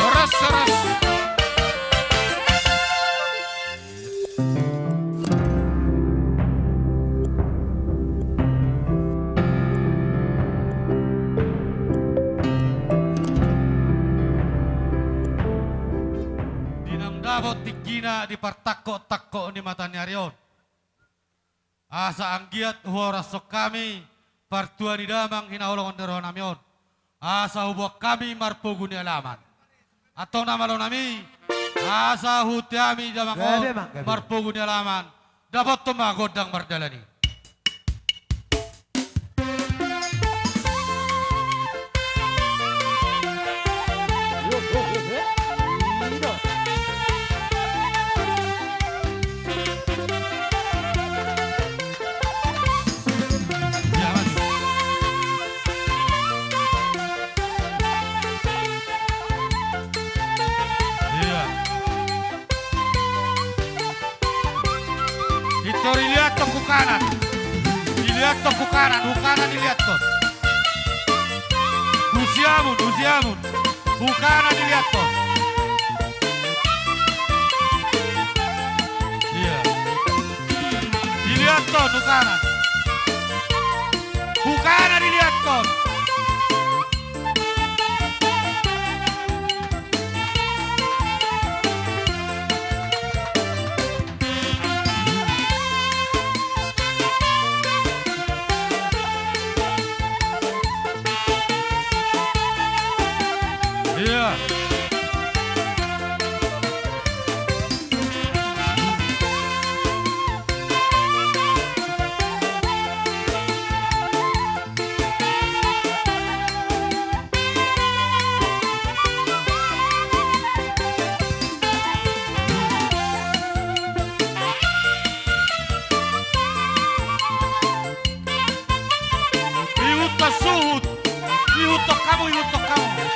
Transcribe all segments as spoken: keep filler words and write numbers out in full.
Horas, horas. Di naung dapot tinggina di partangkok-tangkok ni mata ni ari on. Asa anggiat huhorashon hami partua ni damang hinaholongan ni rohanami on. Asa huboan hami marpogu ni alaman. Antong na malo nami, asa huti hami damang on. Gabe, Mang, gabe. Marpogu ni alaman. Dapothon ma gondang mardalan i. Ia, maju. Ia. Pintor iliathon hu kanan. Iliathon hu kanan, hu kanan iliathon. Hu siamun, hu siamun. Hu kanan iliathon. Ia. Iliathon, hu kanan. Hu kanan iliathon. Ia. Ihuthon suhut. Ihuthon hamu, ihuthon hamu.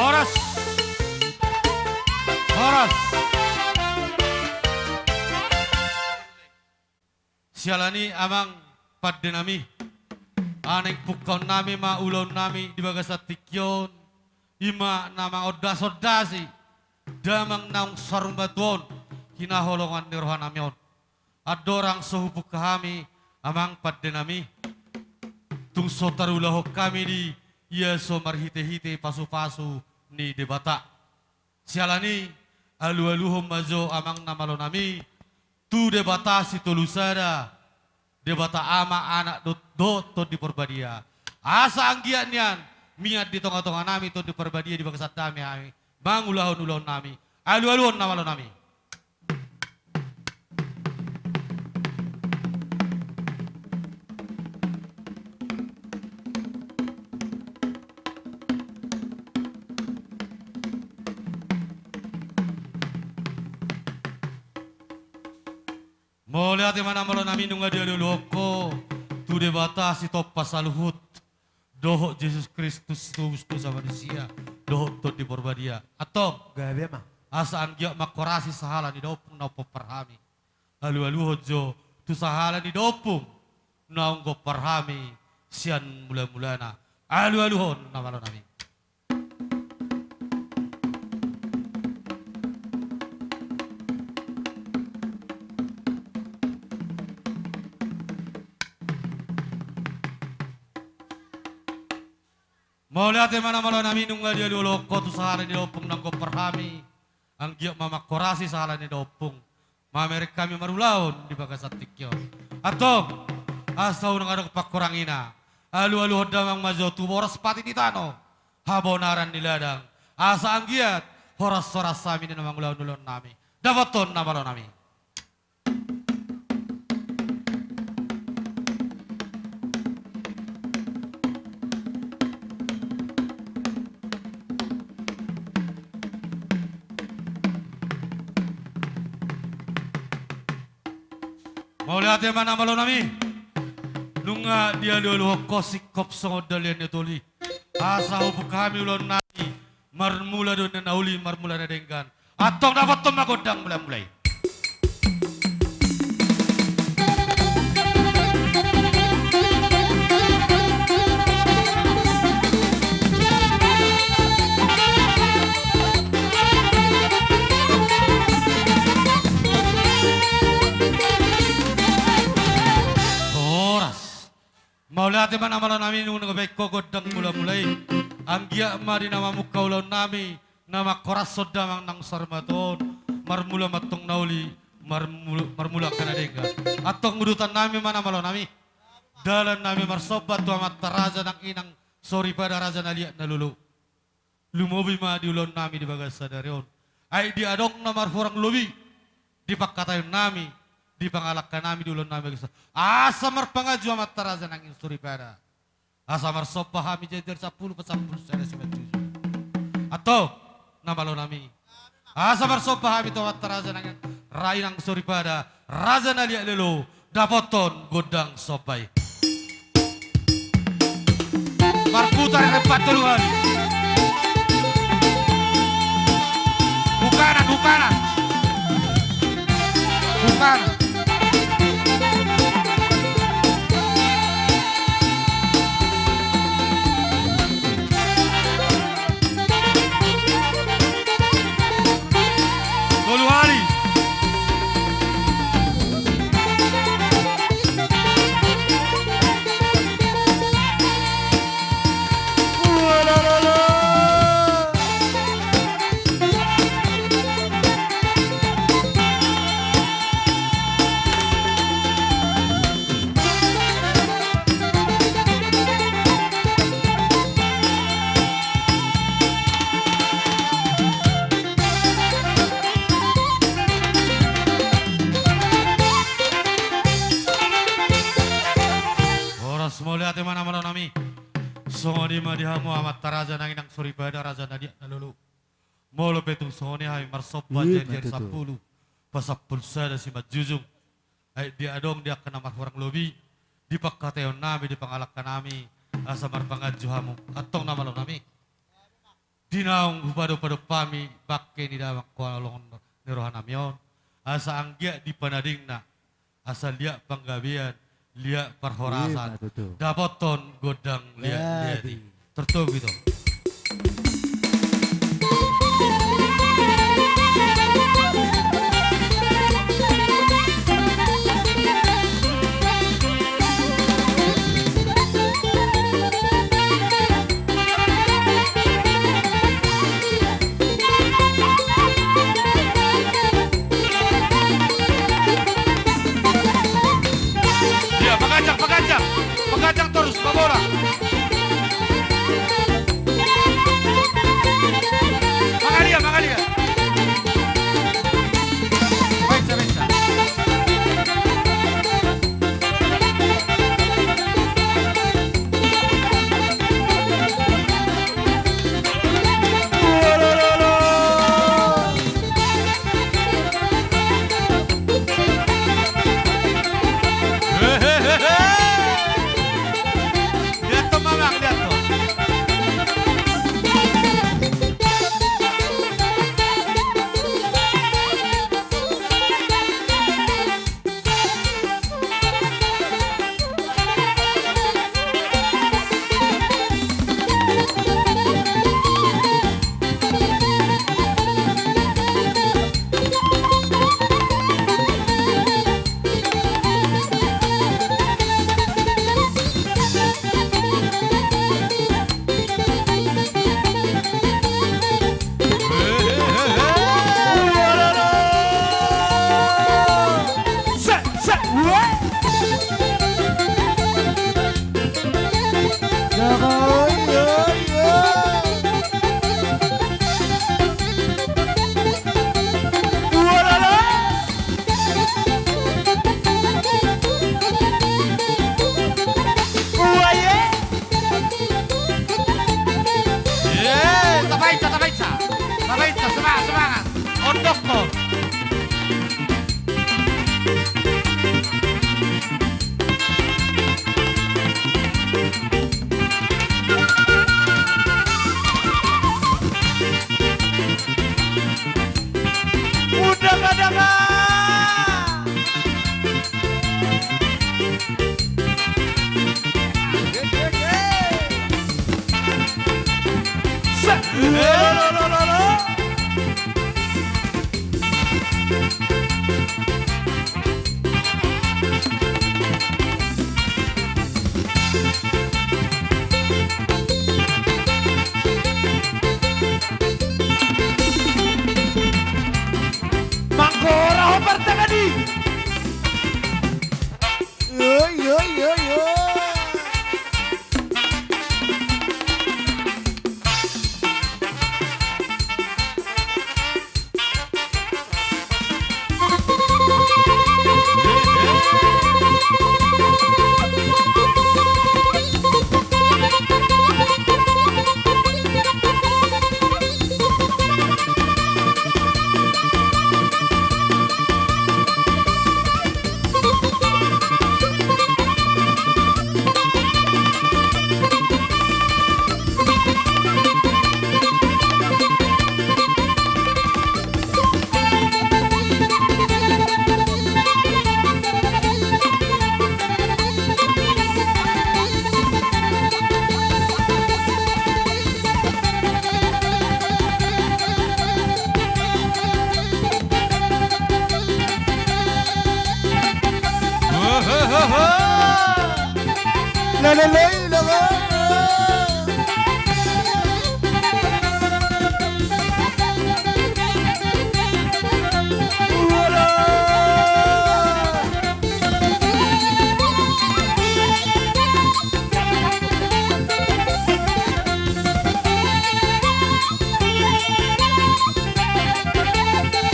Horas. Horas. Siala ni i amang pandenami, naeng pungkaonnami ma ulaonnami di bagasan tingki on, i ma na mangondasondasi damang naung saur matua on hinaholongan ni rohanami on. Andorang so hupungka hami amang pandenami, tung so tarulahon hami di ia so marhitehite pasupasu ni Debata. Siala ni i, alualuhon ma jo amang na malonami tu Debata Sitolusada, Debata Ama, Anak dohot, dohot Tondi Porbadia. Asa anggiat nian mian di tongatonganami Tondi Porbadia di bagasan dame hami mangulahon ulaonnami. Alualuhon na malonami. Mauliate ma na malonami nunga dialualuhon ho tu Debata Sitompa saluhut, dohot Jesus Kristus sitobus dosa manusia, dohot Tondi Porbadia. Antong. Gabe ma. Asa anggiat manghorasi sahala ni daompung naung pompar hami. Alualuhon jo tu sahala ni daompung naung gompar hami sian mulamulana. Alualuhon na malonami. Mauliate ma na malonami nunga dialualuhon ho tu sahala ni daompung naung gompar hami. Anggiat ma manghorasi sahala ni daompung. Mamereng hami marulaon di bagasan tingki on. Antong, asa unang adong pangkorangina. Alualuhon damang ma jo tu boras pati ni tano, habonaran ni ladang. Asa anggiat horashoras hami di na mangulahon ulaonnami. Dapothon na malonami. Mauliate ma na malonami. Nunga dialualuhon ho singkop songon dalihan ni toli. Asa hupungka hami ulaonnami marmula do na uli, marmula na denggan. Antong dapothon ma gondang mulamula i. Horas. Mauliate ma na malonami nunga dibaen ho gondang mulamula i. Anggiat ma di na mamungka ulaonnami na manghorashon damang naung saur matua on, marmula ma antong na uli, marmula, marmula angka na denggan. Antong udutannami ma na malonami. Dalannami marsomba tu amanta raja nang inang soripada raja na liat na lolo. Lumobi ma di ulaonnami di bagasan sadari on. Ai dia adong na marhurang lobi di pangkataionnami, di pangalangkanami di ulaonnami bagasan. Asa marpanganju amanta raja nang inang soripada. Asa marsomba hami jari-jari sampulu pasampulu sada simanjujung. Antong na malonami. Asa marsomba hami tu amanta raja nang inang soripada, raja na liat na lolo, dapothon gondang somba i. Marputar rempat tolu hali. Hu kanan, hu kanan. Hu kanan. Tolu hali. Horas, mauliate ma na malonami. Songon i ma di hamu amanta raja nang inang soripada, raja na liat na lolo. Molo pe tung songon i hami marsomba jari-jari sampulu pasampulu sada simanjujung. Ai dia adong di angka na marhurang lobi di pangkataionnami, di pangalangkanami, asa marpanganju hamu. Antong na malonami. Di naung hupadompadomp hami bangke ni damang tu holong ni rohanami on, asa anggiat di panadingna, asa liat panggabean, liat parhorasan, ima tutu, dapothon gondang liat, liat, liat i. Tortogi do. Iya, pagancang, pagancang. Pagancang torus, pabola. Mangalia, mangalia. Baensa, baensa. Lihat tuh, Mamang, lihat tuh. Tabaensa, tabaensa. Tabaensa, semangat, semangat. Ondokkon. Udang-adangan. Set. Lo, lo, lo, lo, lo. Manggora ho partangani. Oi, oi, oi, oi.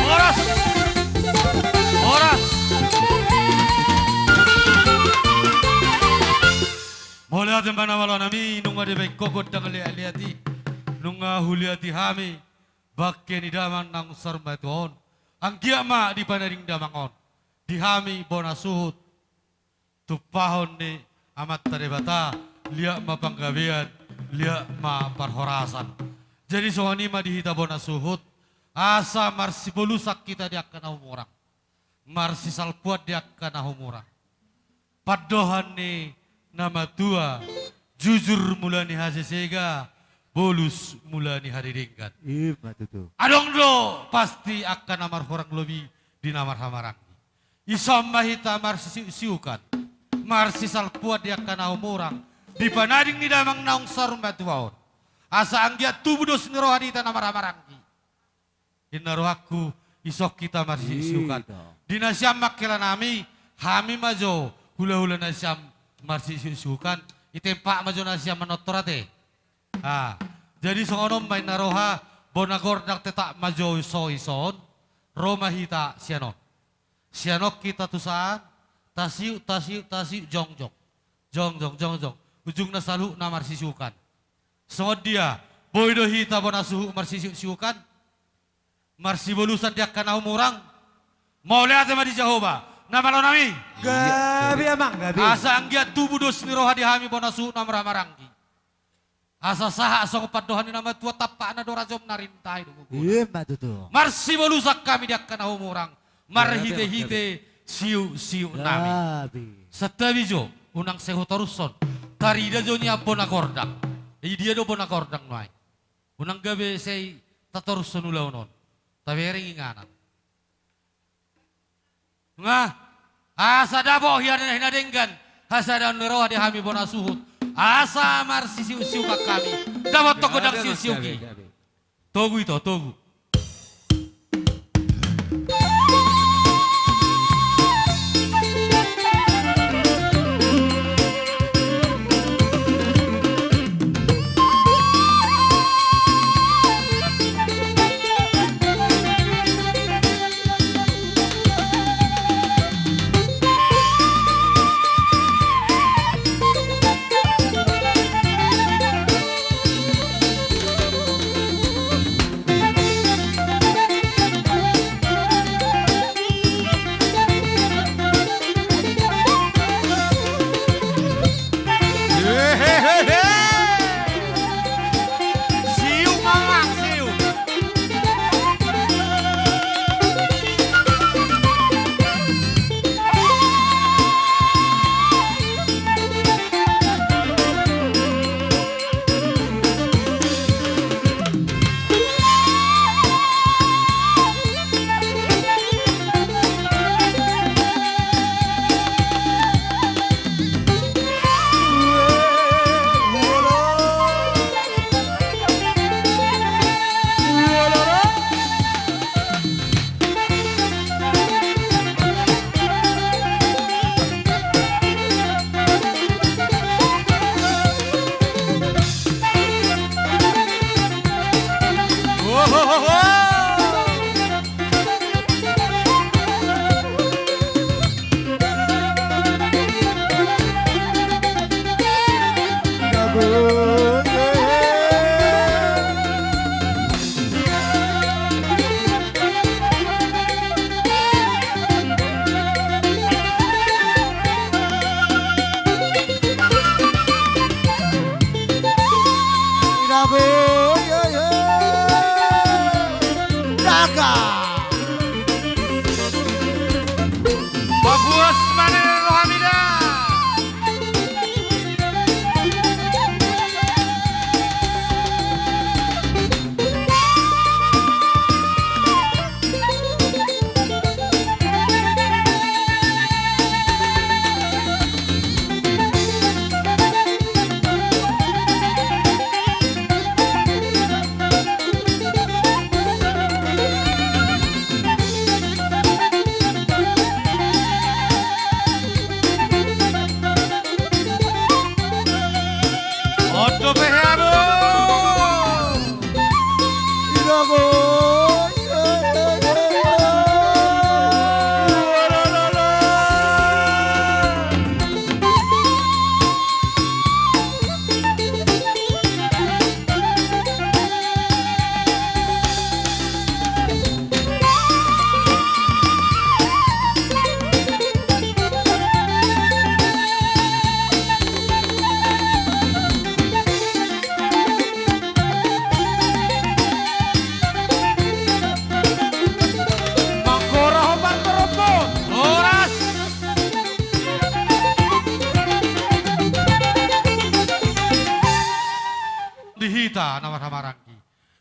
Horas. Horas. Mauliate ma, na malo nami, nunga dibaen ho gondang liat-liat i. Nunga huliati hami bangke ni damang naung saur matua on. Anggiat ma di panading damang on, di hami bona suhut, tumpahon ni Amanta Debata, liat ma panggabean, liat ma parhorasan. Jadi songon i ma di hita bona suhut, asa marsibolusan hita di angka na humurang, marsisalpuan di angka na humurang. Pandohan ni na matua, jujur mula ni hasesega, bolus mula ni haridenggan. Ima tutu. Adong do pasti angka na marhurang lobi di na marhahamaranggi. Dison ma hita marsisiuksiukan, marsisalpuan di angka na humurang, di panading ni damang naung saur matua on. Asa anggiat tubu dos ni roha di hita na marhahamaranggi. Inna rohangku, dison hita marsisiuksiukan. Ida. Di nasiam mangkelanami, hami ma jo hulahula nasiam marsisiuksiukan, i tempat ma jo nasiam manortor ate. Ah, jadi songon on ma inna roha, bona gordang tetap ma jo so dison, ro ma hita sian on. Sian on hita tu san, tasiuk, tasiuk, tasiuk, jongjong. Jongjong, jongjong. Ujungna saluhutna marsisiukan. Songon dia, boi do hita bona suhut marsisiuksiukan, marsibolusan di angka na humurang. Mauliate ma di Jahowa. Na malo nami. Gabe amang, gabe. Asa anggiat tubu dos ni roha di hami bona suhut na marhahamaranggi. Asa sahat songon pandohan ni na matua, tampakna do rajom na rintai do muguna. Ima tutu. Marsibolusan hami di angka na humurang, marhitehite siuksiuk nami. Gabe. Santabi jo, unang sai hutarushon. Tarida jo nian bona gordang. I dia do bona gordang nuaeng. Unang gabe sai tatarushon ulaon on. Tabereng inganan. Nga, asa dapot hian na denggan, hasadaon ni roha di hami bona suhut, asa marsisiuksiukan hami, dapot tong gondang siuksiuk i. Togu ito, togu.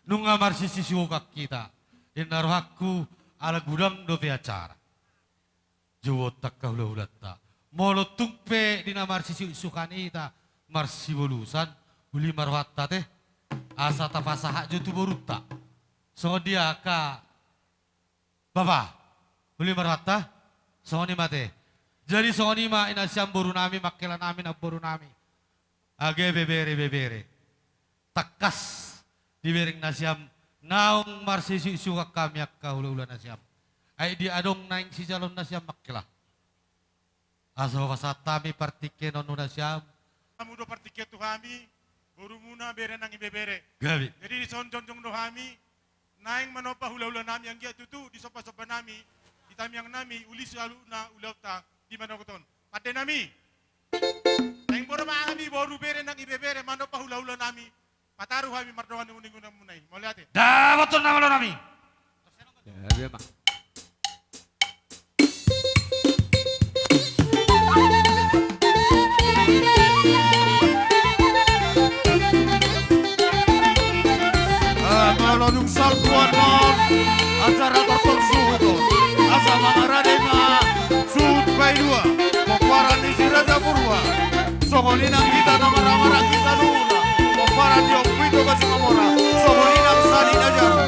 Nunga marsisisukan hita. Inna rohangku ala godang dope acara. Jouonta angka hulahulanta. Molo tung pe di na marsisisukan hita, marsibolusan, uli ma rohanta te. Asa tapasahat jo tu borunta. Songon dia angka Bapa, uli ma rohanta, songon i ma te. Jadi songon i ma inna sian boru nami, mangkela nami, namboru nami. Age bebere, bebere. Tangkas dibereng nasiam, naung marsisisukan hami angka hulahula nasiam. Ai dia adong naeng sijaloon nasiam mangkela. Asa hupasahat hami partingkian on tu nasiam. Hamu do partingkian tu hami, borumuna bere nang ibebere. Gabe. Jadi dison jongjong do hami, naeng manompa hulahula nami anggiat tutu disombasomba nami, di tamiang nami, uli saluhutna ulaonta di manogot on. Pande nami. Naeng boru ma hami boru bere nang ibebere manompa hulahula nami. Pataru hami mardongan di uninguni. Mauliate. Dapothon na malo nami. Ya, dia mah. Ah, molo dung salpu annon, acara tortor suhut on. Asa mangarade ma suhut paidua, pomparan ni si Raja Purba. Songon i nang hita na marhahamaranggi saluhutna, pomparan ni Ompu Ito Gasing Mamora. Songon i nang sani na jabu.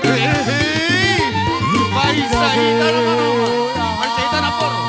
Hehehe. Paisa hita na manawa. Paisa hita na poro.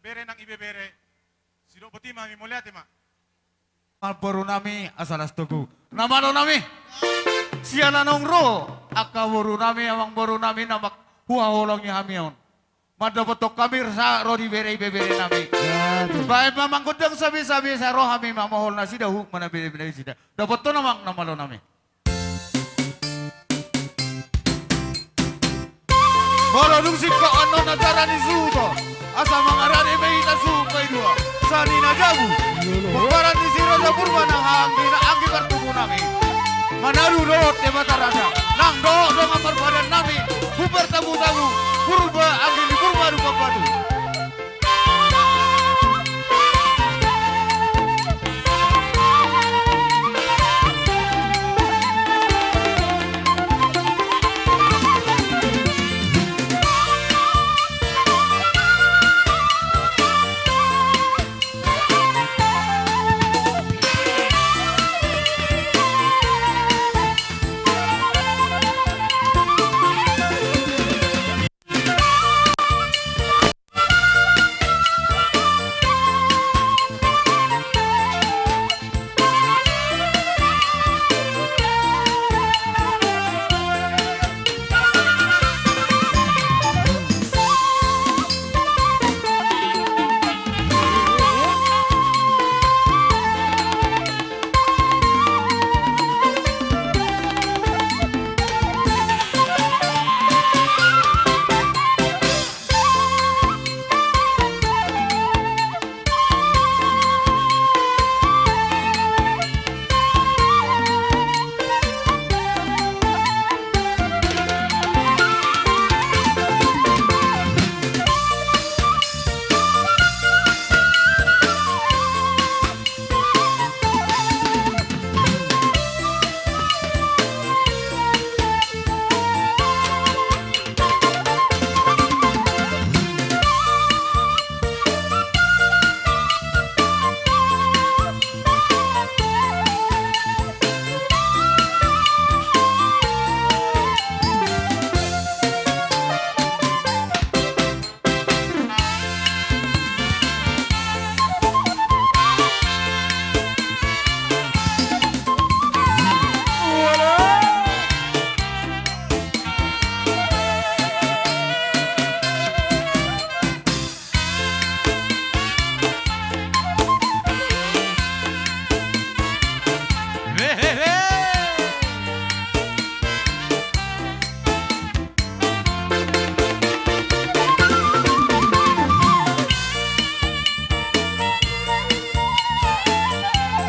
Bere nang ibebere. Sidok boti ma hami, mauliate ma. Boru nami asa las togu. Na malo nami. Sian na naeng ro angka boru nami, amang boru nami na manghaholongi hami on. Mandapothon hami sahat ro di bere ibebere nami. Baen ma manggondang sabe-sabe, sai ro hami mamohol nasida, huhut ma na bere-bere nasida. Dapothon amang na malo nami. Molo dung singkop annon acara ni suhut on, asa mangarade ma hita suhut paidua. Sian na jabu. Pomparan ni si Raja Purba nang haha anggina, anggi partubu nami. Manadu dohot Debata Raja. Nang dohot dongan parpadanan nami. Hu partabu-tabu. Purba anggi ni Purba Dumpat Batu.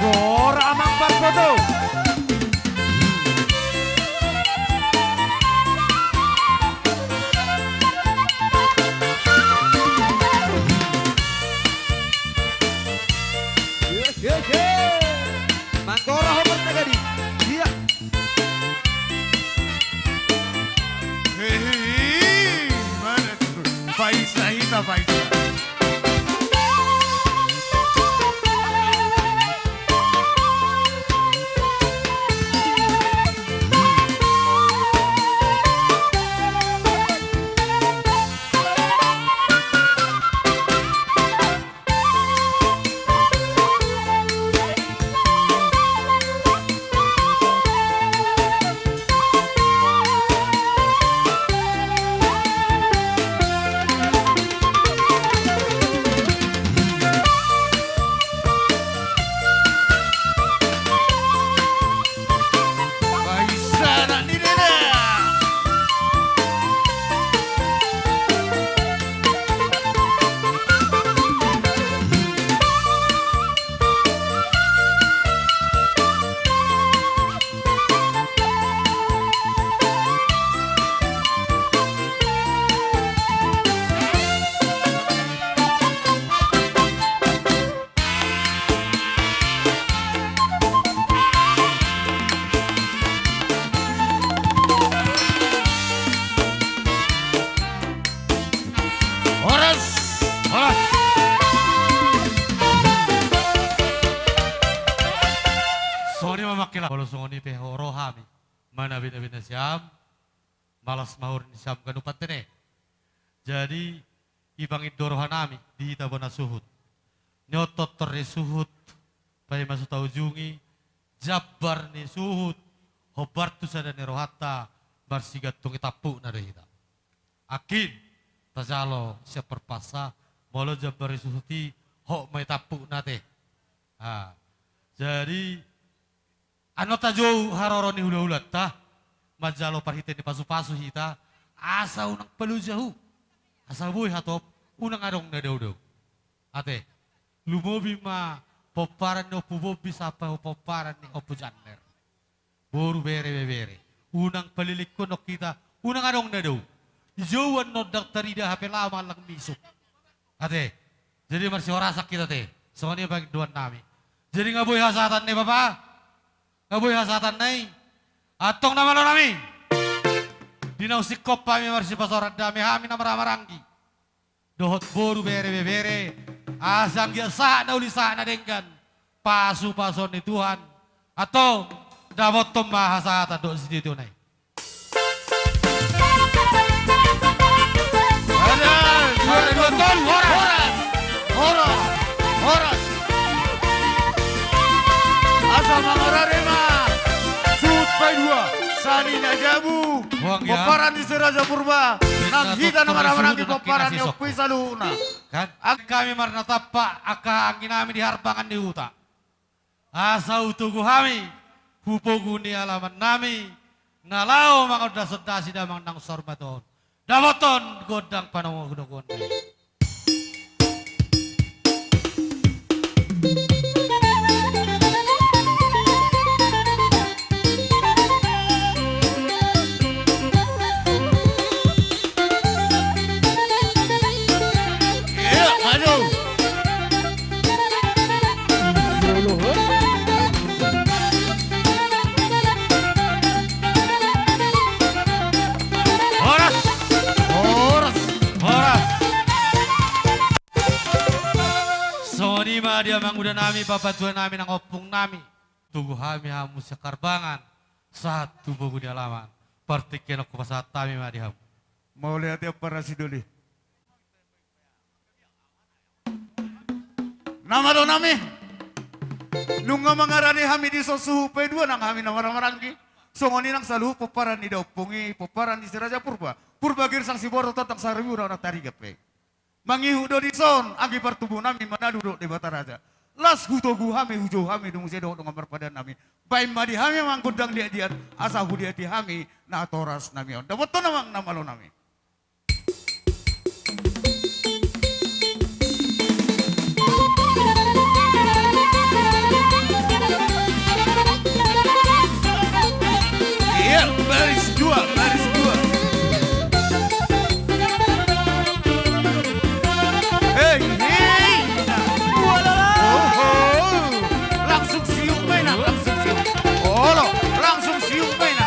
Gora amang parpoto. Ye, ye, ye. Manggora ho martagadi. Iya. Hehe, mana tu? Paisa hita, paisa. Horas, horas. Songon i ma mangkilap, molo songon i pe ro hami manabi-nabi nasiam, malas ma huria nisiam ganup, ate ne. Jadi, Di pangindo rohanami di hita bona suhut. Ni oto-oto ni suhut, paima so taujungi jambar ni suhut, hombar tu sada ni rohanta, marsigantung i tampukna do hita. Angkin tajalo sian parpasa, molo jambar ni suhut i, hot ma i tampukna ate. Ah. Jadi, annon tajou haroro ni hula-hulanta, manjalo parhite ni pasu-pasu hita, asa unang paloja ho, asa boi hatop, unang adong na dao-dao. Ate, lumobi ma pomparan ni Ompu Bombi sampe pomparan ni Ompu Janner. Boru, bere, ibebere, unang palilingkon hita, unang adong na dao. Dijou annon ndang tarida hape laho mangallang misuk. Ate, jadi marsihorasan hita ate. Songon i pangidoannami. Jadi nga boi hasahatan na i, Bapa? Nga boi hasahatan na i? Antong na malonami, di naung singkop hami marsipasaor, dame hami na marhahamaranggi dohot boru, bere, ibebere, asa anggiat sahat na uli, sahat na denggan, pasu-pasuon ni Tuhan. Antong, dapothon ma hasahatan dohot sitio-tio na i. Horas, horas, horas, horas. Asa mangarade ma suhut paidua, sahali na jabu, pomparan ni Si Raja Purba, nang hita na marhahamaranggi pomparan ni ompu i saluhutna. Kan? Angka hami marnatampak, angka haha anggi nami di harbangan ni huta. Asa hutogu hami hu pogu ni alamannami, na laho mangondasondasi damang nang saur matua on. Dapothon gondang panogunoguon na i. Iya, maju. Horas. Horas. Horas. Songon i ma di amanguda nami, bapatua nami nang ompung nami. Togu hami hamu sian harbangan sahat tu pogu ni alaman. Partingkian on hupasahat hami ma di hamu. Mauliate, Ompu Rasidoli. Na malo nami, nunga mangarade hami dison suhut paidua nang hami na marhahamaranggi. Songon i nang saluhut pomparan ni daompung i, pomparan ni Si Raja Purba, Purba Girsang Siborot Tondang Saribu Daonak Tarigan pe. Mangihut do dison anggi partubu nami Manado dohot Debata Raja. Las hutogu hami, hujou hami do muse dohot dongan parpadanan nami. Baen ma di hami amang gondang liat-liat, asa huliati hami natoras nami on. Dapothon amang na malo nami. Iya, baris dua, baris dua. Hei, hei. Oho. Langsung siuk ma i na, langsung siuk. Olo, langsung siuk ma i na.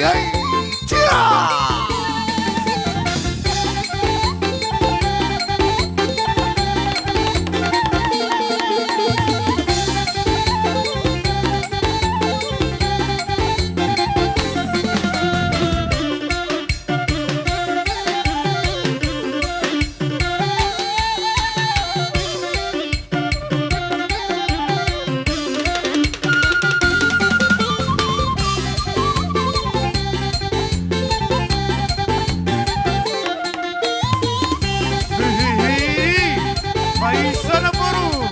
Hei, cia! Hihihi. Paisa na boru.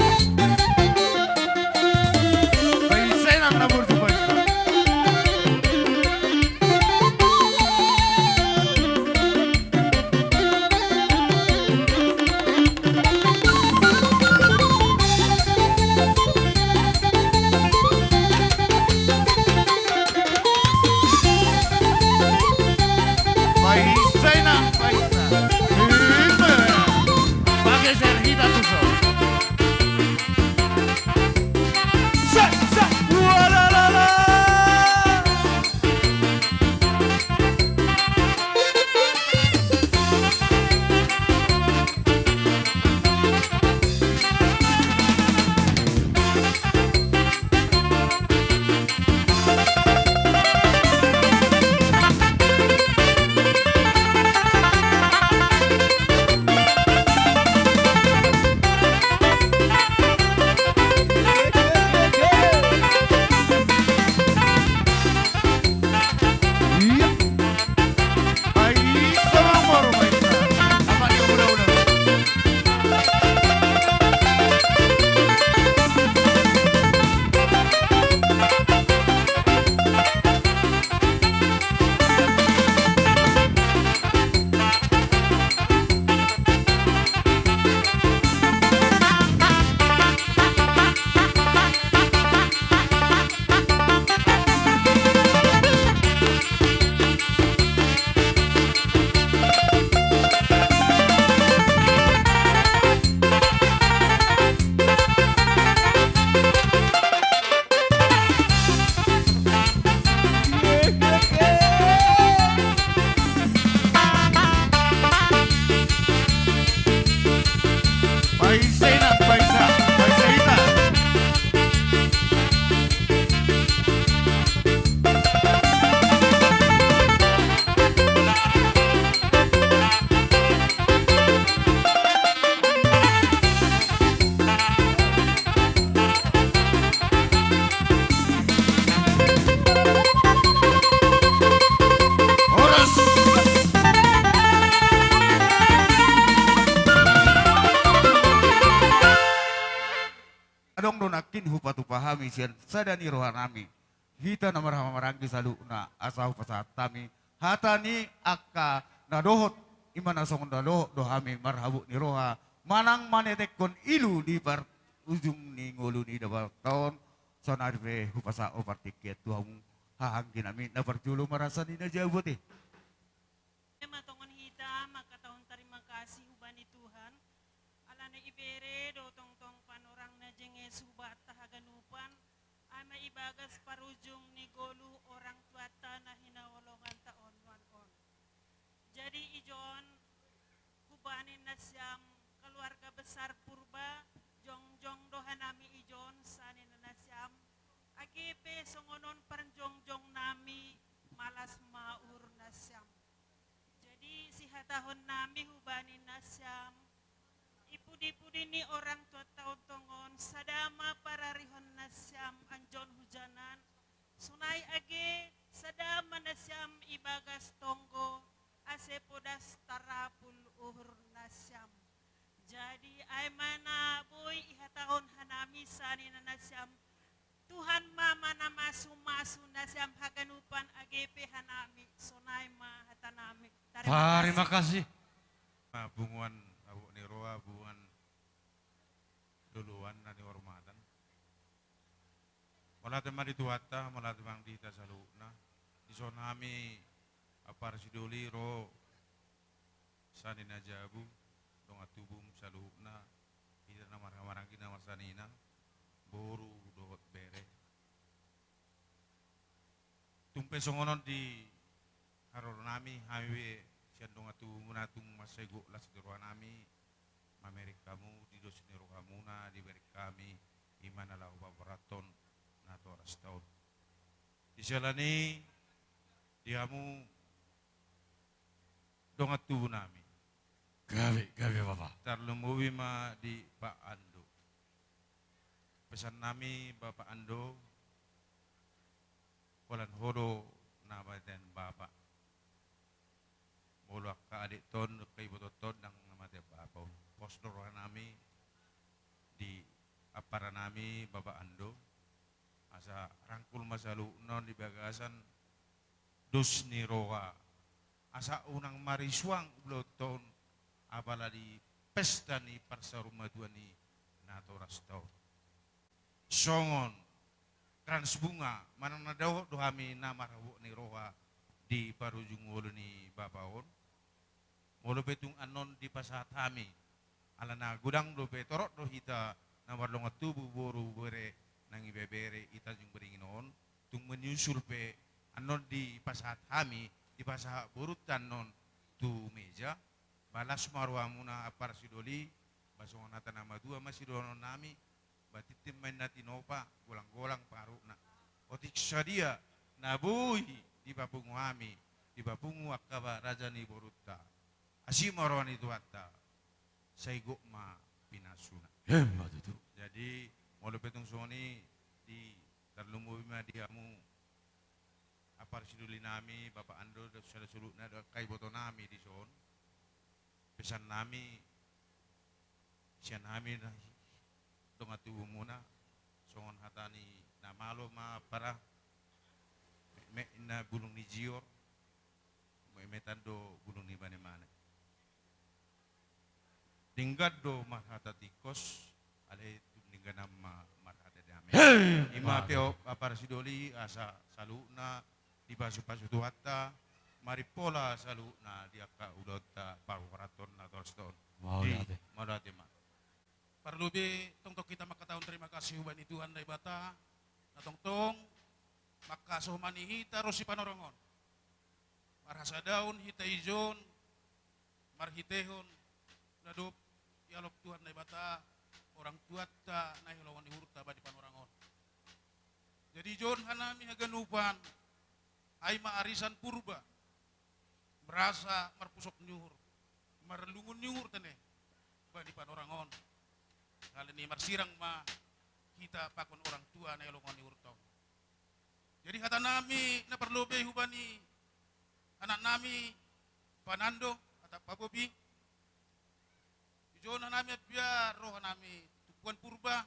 Paisa na, na boru tu paisa. Paisa inang, paisa. Ima. Pageser hita tu son. Sa, sa, walalala. Paisa inang, paisa, paisa hita. Horas. Adong do nangkin hupatupa hami sian sada ni rohanami. Hita na marhahamaranggi saluhutna, asa hupasahat hami hata ni angka na dohot, i ma na songon na dohot do hami marhabot ni roha manang manetekkon ilu di parujung ni ngolu ni Debata on. Saonari pe hupasahat partingkian tu hamu hahaangginami, na parjolo marasa ni na jabu ate. Ima tongon hita mangkatahon tarima kasih hubani Tuhan, alana ibere do tongtong panorang na jenges hubanta haganupan, ai ma ibagas parujung ni ngolu orang tuanta na hinaholonganta on nuaeng on. Jadi ijon hubani nasiam keluarga besar Purba, jongjong do hanami ijon sian inanasiam, age pe songon on parjongjongnami malas ma uhurnasiam. Jadi sihatahonnami hubani nasiam, i pudipudi ni orang tuanta on tongon, sada ma pararihon nasiam anjon hujanan, sonai age sada ma nasiam ibagas tonggo, ase podas tarapul uhurnasiam. Jadi ai ma na boi ihatahon hanami sian inanasiam, Tuhan ma na mamasumasu nasiam haganupan age pe hanami. Sonai ma hatanami. Tarima kasih. Punguan Habot ni Roha, punguan loloan na nihormatan. Mauliate ma di Tuhanta, mauliate ma di hita saluhutna. Dison hami ampara sidoli ro sian ina jabu, dongan tubum saluhutna, hita na marhahamaranggi na marsanina, boru dohot bere. Tung pe songon on di nami, hami be sian dongan tubumuna tung mansai gok las ni rohanami mamereng hamu di dos ni rohamuna dibereng hami, i ma na laho paborathon natorasta on. Di siala ni i, di hamu dongan tubunami. Gabe, gabe, Bapa. Tarlumobi ma di Pak Ando. Pesannami, Bapak Ando, holan ho do na mate bapa. Molo angka adek ton, angka iboto ton, ndang na mate bapa on. Pos do rohanami di amparanami, Bapak Ando, asa rangkul ma saluhutna on di bagasan dos ni roha, asa unang marisuang ulaonta on, apala di pesta ni parsaurmatuaon i natorasta on. Songon krans bunga manang na dohot do hami na marhabot ni roha di parujung ulu ni bapa on. Molo pe tung annon dipasahat hami, alana godang dope, torop do hita na mardongan tubu, boru, bere nang ibebere di Tanjung Beringin on, tung menyusul pe annon dipasahat hami, dipasahat borunta annon tu meja, ba las ma rohamuna ampara sidoli, ba songon hata na matua ma sidohononnami, ba tintin ma inna tinopa, golang-golang pangarahutna. Otik sadia na boi dipapungu hami, dipapungu angka ba raja ni borunta, asi ma roha ni Tuhanta, sai gok ma pinasuna. Emma tutu. Jadi molo pe tung songon i, di tarlumobi ma di hamu ampara sidolinami, Bapak Ando, dohot sada saluhutna dohot angka ibotonami dison. Pesannami sian hami na dongan tubumuna, songon hata ni na malo ma ampara, metmet inna bulung ni jior, metmetan do bulung ni manemane. Denggan do marhata tingkos, alai tung dengganan ma marhata dame. Hei, i ma pe, ampara sidoli, asa saluhutna dipasupasu Tuhanta, marimpola saluhutna di angka ulaonta parhorasan natorasta on. Mauliate. Mauliate ma. Parlobei tongtong hita mangkatahon terima kasih hubani Tuhan Debata, na tongtong mangkasohomani hita ro sipanorang on. Marhasadaon hita ijon, marhitehon na dob dialop Tuhan Debata orang tuanta na hinaholongan ni uhurta ba di panorang on. Jadi ijon hanami haganupan, ai ma arisan Purba, merasa marpusok ni uhur, marlungun ni uhur tene, ba di panorang on. Alani marsirang ma hita pakon orang tua na hinaholongan ni uhurta on. Jadi hatanami na parlobei hubani anaknami Panando, atap Pabobi. Ijon hanami ambia rohanami tumpuan Purba,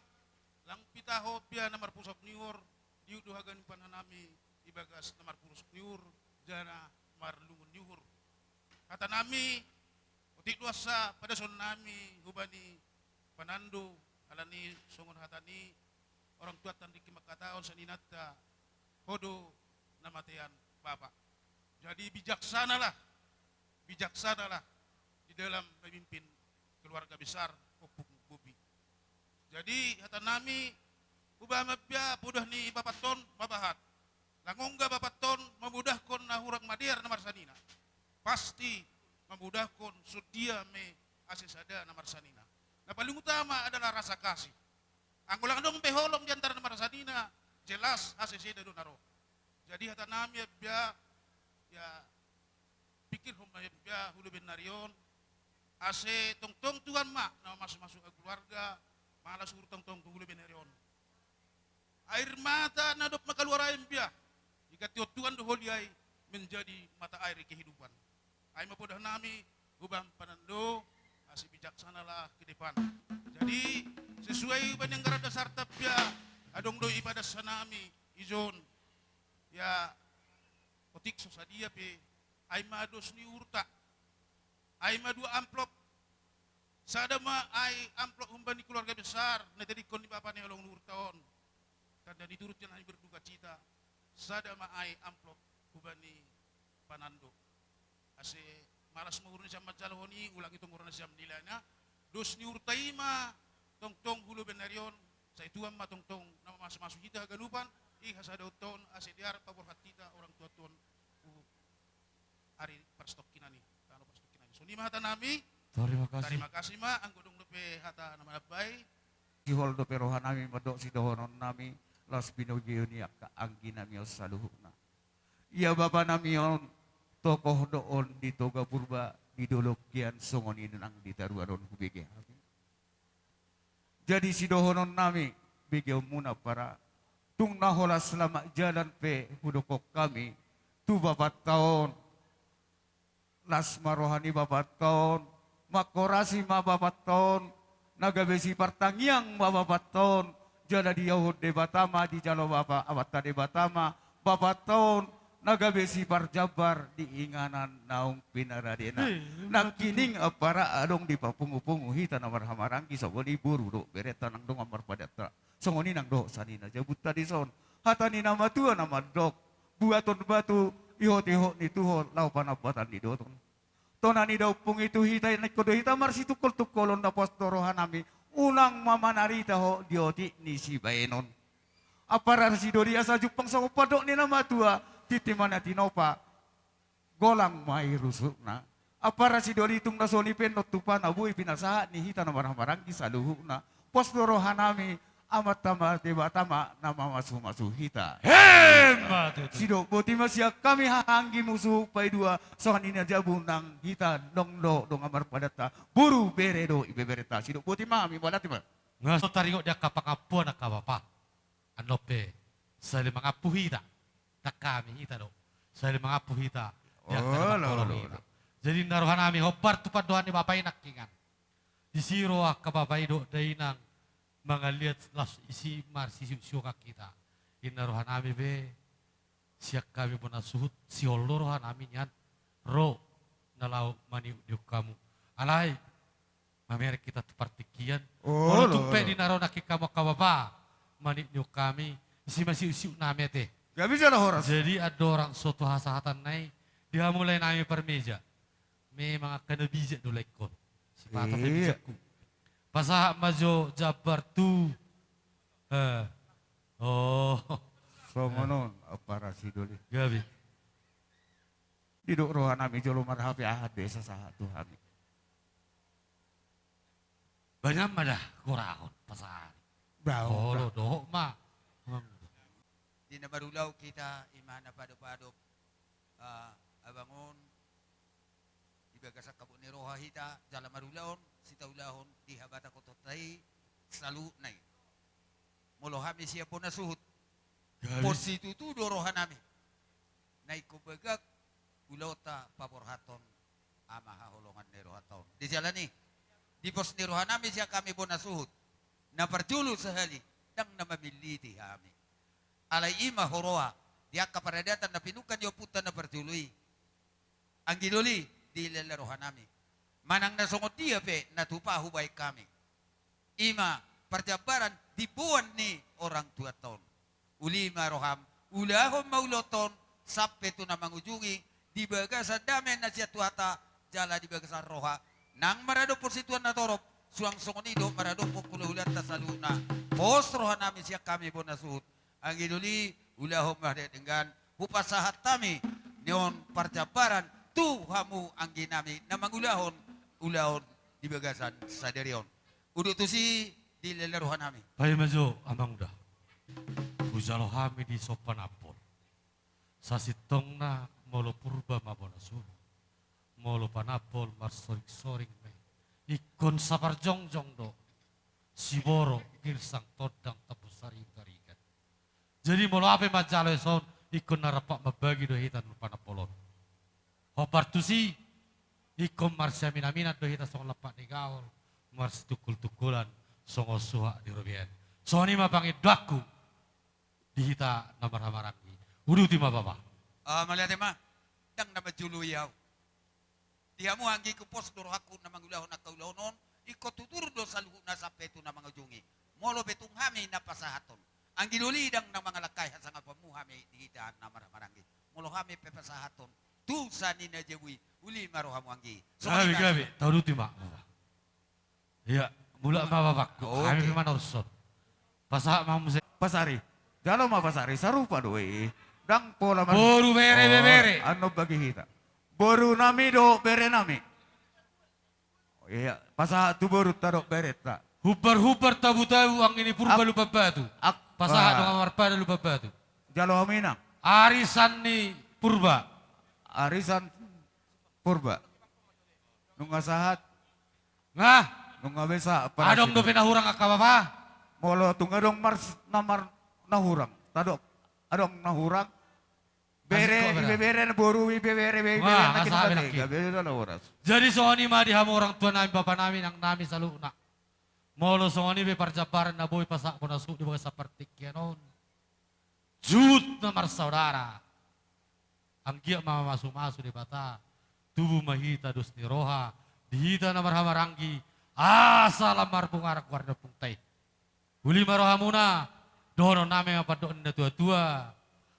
lang pitaho ambia na marpusok ni uhur, diuk do haganupan hanami di bagas na marpusok ni uhur jala marlungun ni uhur. Hatanami, otik do asa padasonnami hubani Panando, alani songon hata ni orang tuanta ndengke mangkatahon sian inanta, ho do na matean bapa. Jadi bijaksanalah, bijaksanalah di dalam memimpin keluarga besar Ompung Bobi. Jadi hatanami, hubahen ma ambia podah ni bapanton, mabahat. Lang ongga bapanton mamodahkon na hurang madear na marsanina, pasti mamodahkon songon dia me ase sada na marsanina. Na paling utama adalah rasa kasih. Anggo lang adong be holong di antara na marsanina, jelas haseseda do na ro. Jadi hatanami ambia, ya, pikirhon ma ambia hu leben ni ari on, ase tongtong Tuhan ma na mamasumasu keluarga, malas uhur tongtong tu hu leben ni ari on. Air mata na dob mangkaluar ai ambia, diganti Tuhan do holi ai menjadi mata air kehidupan. Ai ma podahnami, hubahen Panando, ase bijaksanalah ke depan. Jadi sesuai hubani anggaran dasarta ambia, adong do ibadah sanami ijon. Ya, otik so sadia pe, ai ma dos ni uhurta. Ai ma dua amplop. Sada ma ai amplop hubani keluarga besar na tadingkon ni bapa na hinaholongan ni uhurta on, tanda ni turut na hami berdukacita. Sada ma ai amplop hubani Panando. Ase malas ma uhurna sian manjalehon i, ulang i tong uhurna sian manilai na. Dos ni uhurta i ma tongtong hu leben ni ari on, sai Tuhan ma tongtong na mamasumasu hita haganupan di hasadaonta on, ase dear paborhat hita orang tuanta on. ari parstokkinan i, tano parstokkinan i. Songon i ma hata nami. Terima kasih. Terima kasih ma, anggo dung dope hata na manambai. Sihol dope roha nami mandok sidohonon nami, laos binogeon i angka anggi nami on saluhutna. Ia bapa nami on, tokoh do on di Toga Purba, di dolok kian songon i nang di taruan on hubege hami. Jadi sidohonon nami, begeonmuna para. Tung na holan selamat jalan pe hudokkon hami tu bapanta on. Las ma roha ni bapanta on, manghorasi ma bapanta on, na gabe sipartangiang ma bapanta on, jala diahuhon Debata ma, dijalo bapa, Amanta Debata ma, bapanta on, na gabe siparjambar di inganan naung pinaradena. Nangkining ampara adong dipapungupungu hita na marhahamaranggi, songon i boru dohot berenta nang dongan marpadatta. Songon i nang dohot sanina jabunta dison. Hata ni na matua na mandok, buaton batu, ihot-ihot ni tuhor, laho panambatan ni doton. Tona ni daompung i tu hita, ingkon do hita marsitungkol-tungkolon, na pos do roha nami, unang ma manarita ho di otik ni sibaenon. Ampara sidoli asa jumpang songon pandok ni na matua, tintin ma na tinopa, golang ma i rusukna. Ampara sidoli tung na songon i pe annon tupana boi pinasahat ni hita na marhahamaranggi saluhutna. Pos do roha nami, Amanta ma Debata ma na mamasumasu hita. Emma tutu. Sidok boti ma sian hami haha anggimu suhut paidua, songon i na jabu nang hita nang dohot dongan marpadatta, boru bere dohot ibeberenta. Sidok boti ma hami, mauliate ma. Nga so taringot di angka pangampuan angka bapa. Annon pe, sahali mangampu hita, dang hami, hita do. Sahali mangampu hita, di angka na mangholong hita. Jadi ninna roha nami, hombar tu pandohan ni bapa i nangkiningan. Disi ro angka bapa i dohot dainang, mangaliat laos disi marsisiuk-siukan hita. Ninna roha nami pe, sian hami bona suhut, sihol do roha nami nian, ro, na laho maniuk-niuk hamu. Alai, mamereng hita tu partingkian. Molo tung pe di na ro nangkin hamu angka bapa, maniuk-niuk hami, disi ma siuk-siuk nami ate. Jadi andorang so tu hasahatanna i, dihamulai nami parmeja. Memang angka na bijak do lae ingkon. Sipata pe bijakku. Pasahat ma jo jambar tu. Eh. Oh. Songon on, ampara sidoli. Gabe. Didok roha nami jolo marhape aha be sasahat tu hami. Banyak ma da gorahon pasari. Olo, dohot ma. Di na marulaon hita, ima na padopadop, eh, abang on, di bagasan habot ni roha hita, jala marulaon, sitaulahon di habatahonta i, saluhutna i. Molo hami sian bona suhut. Pos situtu do roha nami. Na ingkon bagak, ulaonta paborhathon ama haholongan ni rohanta on. Di jala ni, di pos ni roha nami sian hami bona suhut. Na parjolo sahali, dang na mamilliti hami. Alai ima huroha, di angka paradatan na pinungka ni ompunta na parjolo i. Anggi doli, dilala roha nami. Manang na songon dia pe, na tupa hubaen hami. Ima parjambaran di boan ni orang tuanta on. Uli ma roham, ulahon ma ulaonta on, sampe tu na mangujungi, di bagasan dame na sian Tuhanta, jala di bagasan roha, nang maradophon situan na torop, suang songon i dohot maradophon hulahulanta saluhutna, pos roha nami sian hami bona suhut, anggi doli, ulahon ma denggan, hupasahat hami, nion parjambaran, tu hamu anggi nami, na mangulahon, ulaon di bagasan sadari on. Udut tusi dilala roha nami. Paima jo, amang uda. Hujalo hami dison panambol. Sasintongna molo Purba ma bona suhut. Molo panambol marsoring-soring ma i. Ingkon saparjongjong do. Siborok, girsang, tondang, tambun sari, hutarigan. Jadi molo aha pe manjalo dison, ingkon na rampak mambagi do hita tu panambol on. Hombar tusi, ingkon marsiaminaminan do hita songon lampak ni gahol, marsitungkol-tungkolan, songon suhak ni robean. Songon i ma pangindoanku, di hita na marhahamaranggi. Uduti ma bapa. Ah, mauliate ma, dang na manjoloi ahu. Di hamu anggingku pos do rohangku na mangulahon angka ulaon on, ingkon tutur do saluhutna sampe tu na mangujungi. Molo pe tung hami na pasahathon. Anggi doli dang na mangalangkai hasangaponmu hami di hita na marhahamaranggi. Molo hami pe pasahathon. Tu sani na jabu i, uli ma rohamu anggi. Songon i ma. Gabe, gabe, tauduti ma. Ia, mulak ma bapakku. Oke. Hami pe manorson. Pasahat ma muse. Pasari. Jalo ma pasari, sarupa do i. Dang pola mar- Boru bere, oh, bebere. Annon bagi hita. Boru nami dohot bere nami. Ia, pasahat tu boru ta dohot bere ta. Humbar-humbar tabu-tabu anggi ni Purba Lumban Batu. Pasahat dohot marpada Lumban Batu. Jalo hami nang. Arisan ni Purba. Arisan Purba. Nunga sahat. Nga. Nunga be sahat. Adong dope na hurang angka bapa. Molo tung adong mars-, na mar-, na hurang. Tadok. Adong na hurang. Bere, ibebere, boru, ibebere, ibebere, na asa be nangkin. Jadi songon i ma di hamu orang tua nami, bapa nami, inang nami saluhutna. Molo songon i be parjambaran na boi pasahat bona suhut di bagasan partingkian on. Suhut na marsaudara. Anggiat ma mamasu-masu Debata. Tubu ma hita dos ni roha. Di hita na marhahamaranggi. Asa lam marbungaran goar ni ompunta i. Uli ma rohamuna, dohonon nami ma pandohan ni na tua-tua.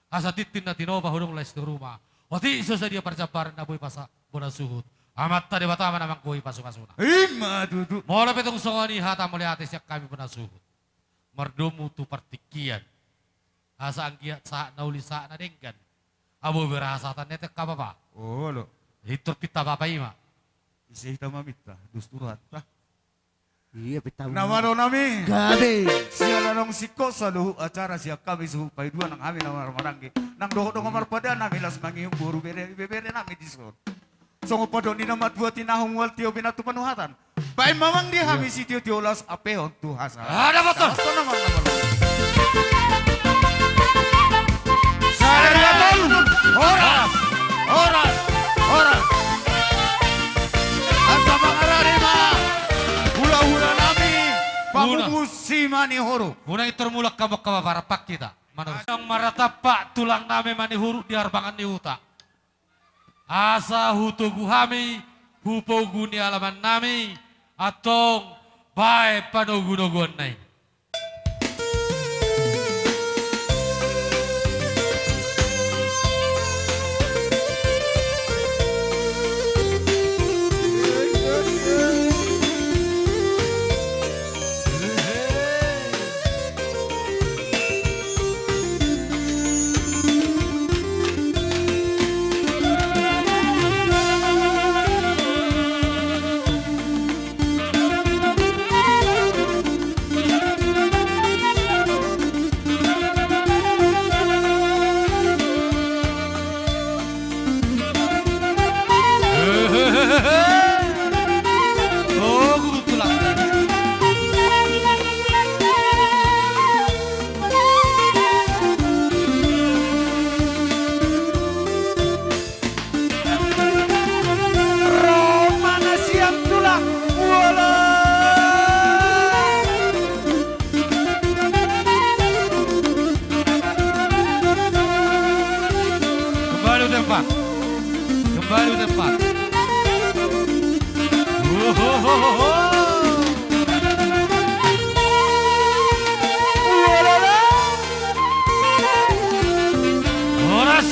Asa tintin na tinopa hudong lais tu ruma. Otik so sadia parjambaran na boi pasahat bona suhut. Amanta Debata ma na manggohi pasu-pasuna. Ima tutu. Molo pe tung songon i hata mauliate sian hami bona suhut. Mardomu tu partingkian. Asa anggiat sahat na uli sahat na denggan. Abo berasa tan netek ka bapa. Olo. Intor pinta bapa ima. Ise hita maminta, dus tu rohanta. Ia, pinta. Na malo nami. Gabe. Siala nang singkop saluhut acara sian hami suhut paidua nang hami na marhahamaranggi. Nang dohot dongan marpada nami laos mangihut boru bere, ibebere nami dison. Songon pandok ni na matua, tinahu mual tio, binatu panuhatan. Baen ma amang di hami sitio-tio laos ampehon tu hasahatan. Ada betul. Sada dua tolu. Horas. Horas. Horas. Asa mangarade ma hula-hula nami. Pamupus si Manihuruk. Muna intor mulak hamu angka bapa, rap hita. Manurus. Yang maratampak tulang nami Manihuruk di harbangan ni huta. Asa hutogu hami hu pogu ni alaman nami, antong baen panogu-noguan na i. Ro ma na sian tulang, olo. Kembali tempat. Kembali tempat. Wohohoho. Horas.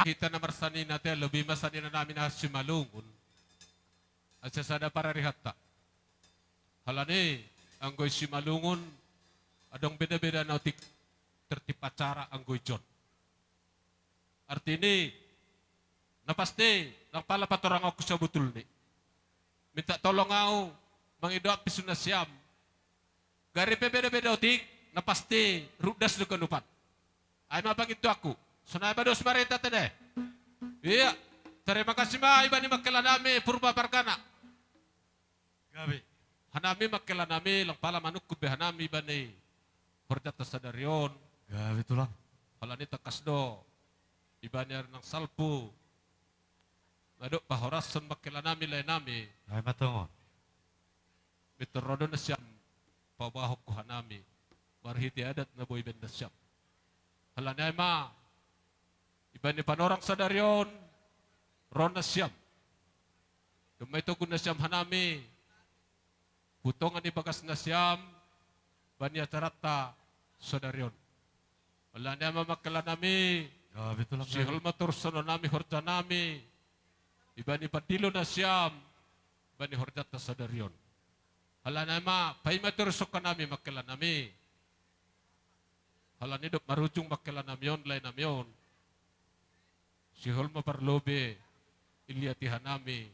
Hita na marsanina te, lobi ma sanina nami na Simalungun. Asa sada pararihanta. Alani, anggo i Simalungun, adong beda-beda na otik tertib acara anggo i jon. Artini, na pasti, ndang pala patorangku sabotulni. Minta tolong au, mangido ampis tu nasiam. Gari pe beda-beda otik, na pasti, rudas do ganupan. Ai ma pangintuanku, sonai ma dos marita tede. Ia, terima kasih ma, ibani mangkela nami, Purba Pargana. Gabe. Hanami mangkela nami, ndang pala manungkun be hanami ibani horjanta sadari on. Gabe tulang. Alani tangkas do, ibani ari nang salpu. Madok pahorashon mangkela nami lae nami. Ai ma tongon. Mintor ro do nasiam paboahon tu hanami. Marhite adat na boi baen nasiam. Alani ai ma. Ibani panorang sadari on, ro nasiam. Domma itogu nasiam hanami, hu tonga ni bagas nasiam, bani acaranta sadari on. Alani ai ma mangkela nami, sihol ma torushon nami horja nami, ibani pandilo nasiam, bani horjanta sadari on. Alani ai ma, paima torushon hanami mangkela nami. Alani dohot marujung ma hela nami on, lae nami on. Sihol ma parlobi, liati hanami,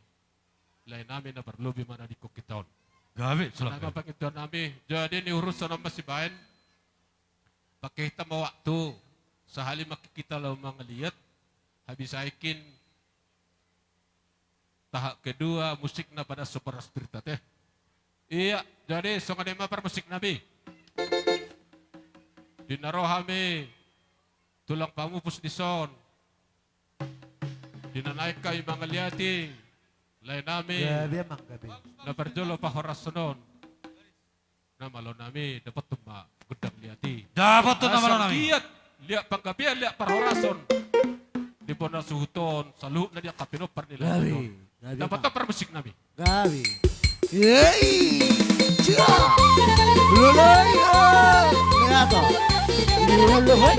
lae nami na parlobi manadingkon hita on. Gabe, Tulang. Nama pangintuan nami, jadi ni urusan on ma sibaen. Pakai hita ma waktu, sahali ma hita laho mangaliat, habis aikin tahap kedua, musikna pada super spirit ate. Iya, jadi songon i ma parmusik nami. Di na ro hami tulang pamupus dison. Di na naeng hami mangaliati, lae nami. Gabe, Amang, gabe. Na parjolo parhorason on. Na malo nami, dapothon ma gondang liat i. Dapothon na malo nami. Asa liat, liat panggabean, liat parhorason. Di bona suhut on, saluhutna di angka pinompar ni lae nami on. Gabe, gabe, Amang. Dapothon parmusik nami. Gabe. Yei! Cia! Loloi, oi! Lihat, oh. Ini loloi.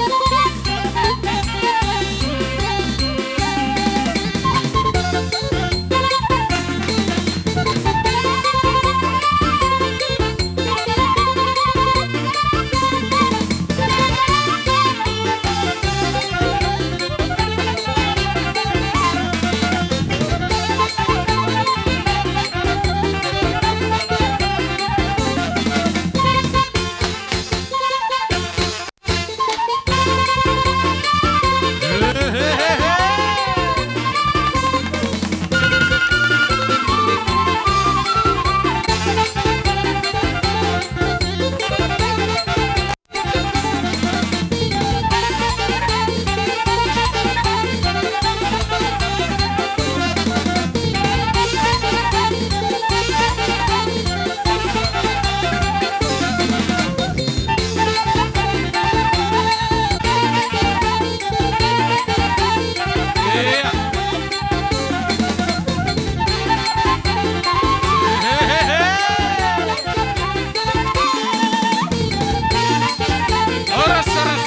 Horas, horas.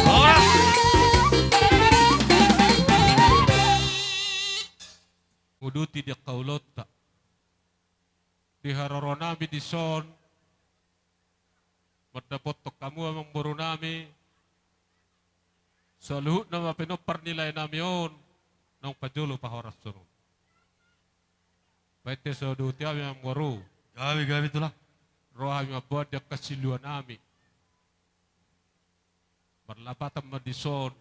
Horas. Uduti di angka ulaonta. Di haroro nami dison, mandapothon hamu amangboru nami, saluhutna ma pinompar ni lae nami on, naung parjolo parhorason on. Baen ate so uduti hami amangboru. Gabe, gabe, Tulang. Ro hami mamboan di angka silua nami. Marlapatan ma dison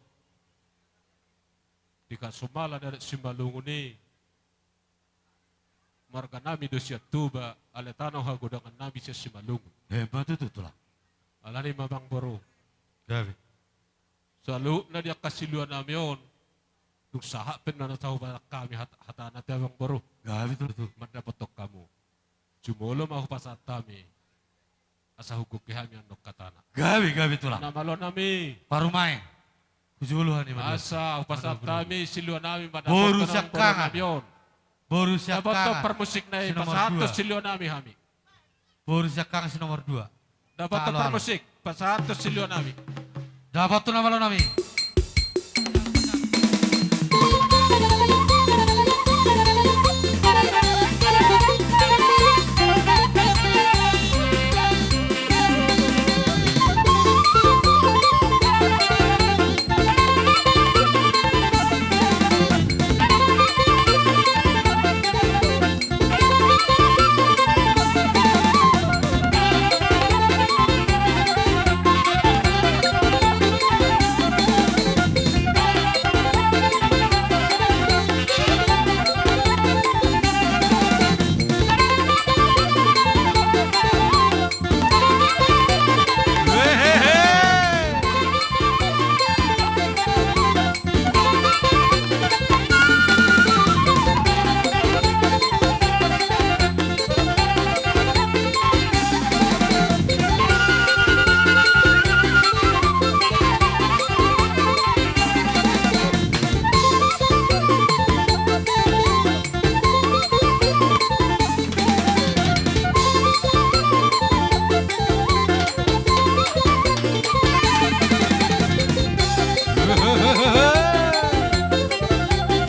di hasumala ni adat Simalungun i. Marga nami do sian Tuba, alai tano hagodangan nami sian Simalungun. Emma tutu, Tulang. Alani i ma amangboru. Gabe. Saluhutna di angka silua nami on, dung sahat pe na sahat tu hami hat-, hatana ate amangboru. Gabe, Tulang. Mandapothon hamu. Jumolo ma hupasahat hami. Asa hugohi hami annon hatana. Gabe, gabe, Tulang. Na malo nami. Parumaen. Hujolo hami ma. Asa hupasahat hami silua nami mandapothon boru siangkangan nami on. Boru siangkangan. Dapothon parmusik na i, si nomor pasahathon dua. Silua nami hami. Boru siangkangan si nomor dua. Dapothon parmusik, pasahathon silua nami. Dapothon na malo nami.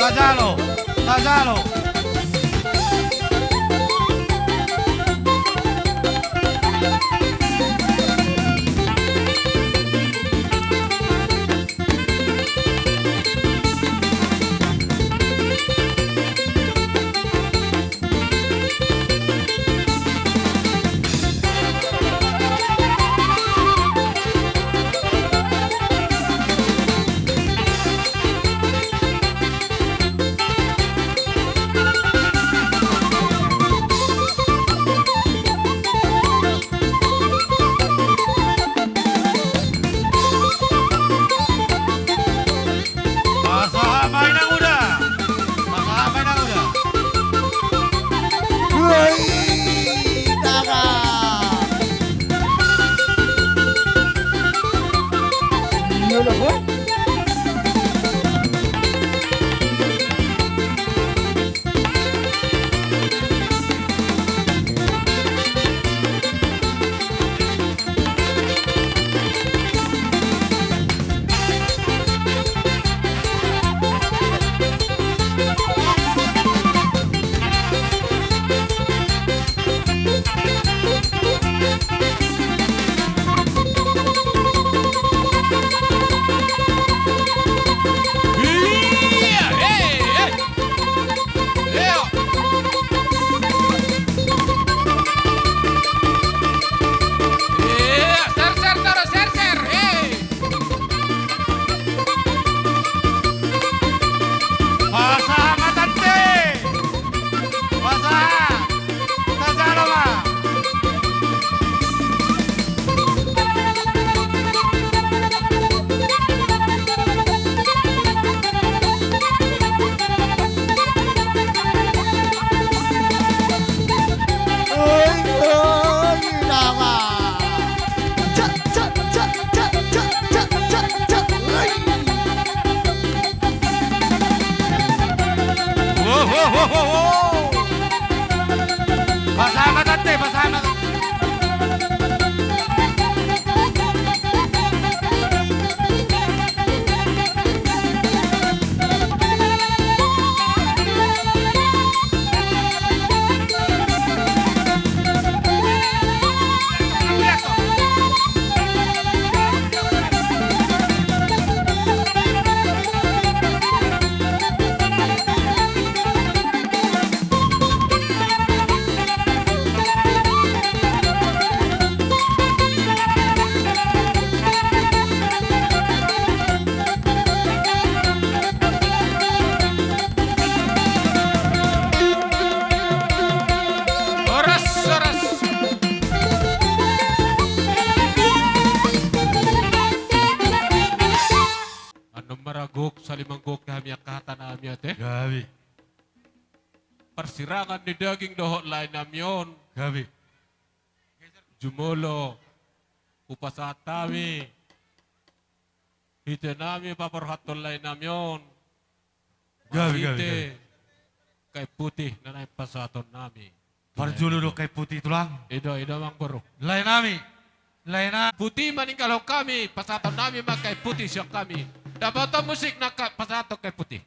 Tajalo, tajalo. Ho, ho, ho, ho! Pasahat ma tante, pasahat ma tante. Horas, horas. Annon ma ra gok, saling manggok hami angka hata nami ate. Gabe. Parsirangan ni daging dohot lae nami on. Gabe. Jumolo hupasahat hami. Hite nami paborhathon lae nami on. Gabe, gabe, gabe. Kain putih na naeng pasahaton nami. Parjolo do kain putih tulang. I do, i do amang boru. Lae nami. Lae na. Putih maninggalhon hami, pasahaton nami ma kain putih sian hami. Dapoton musik na pasahathon kain putih.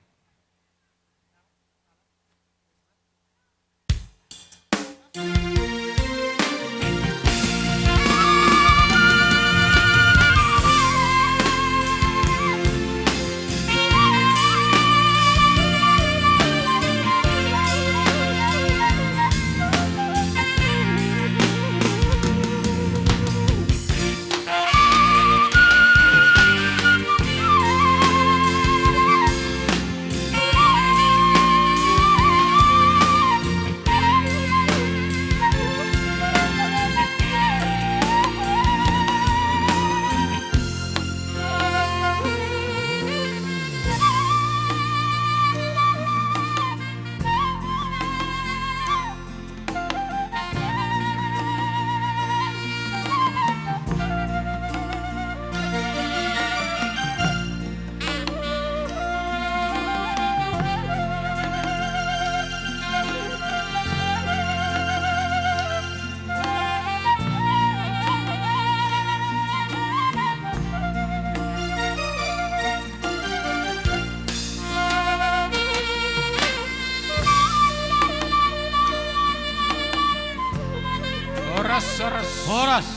Horas, horas. Horas.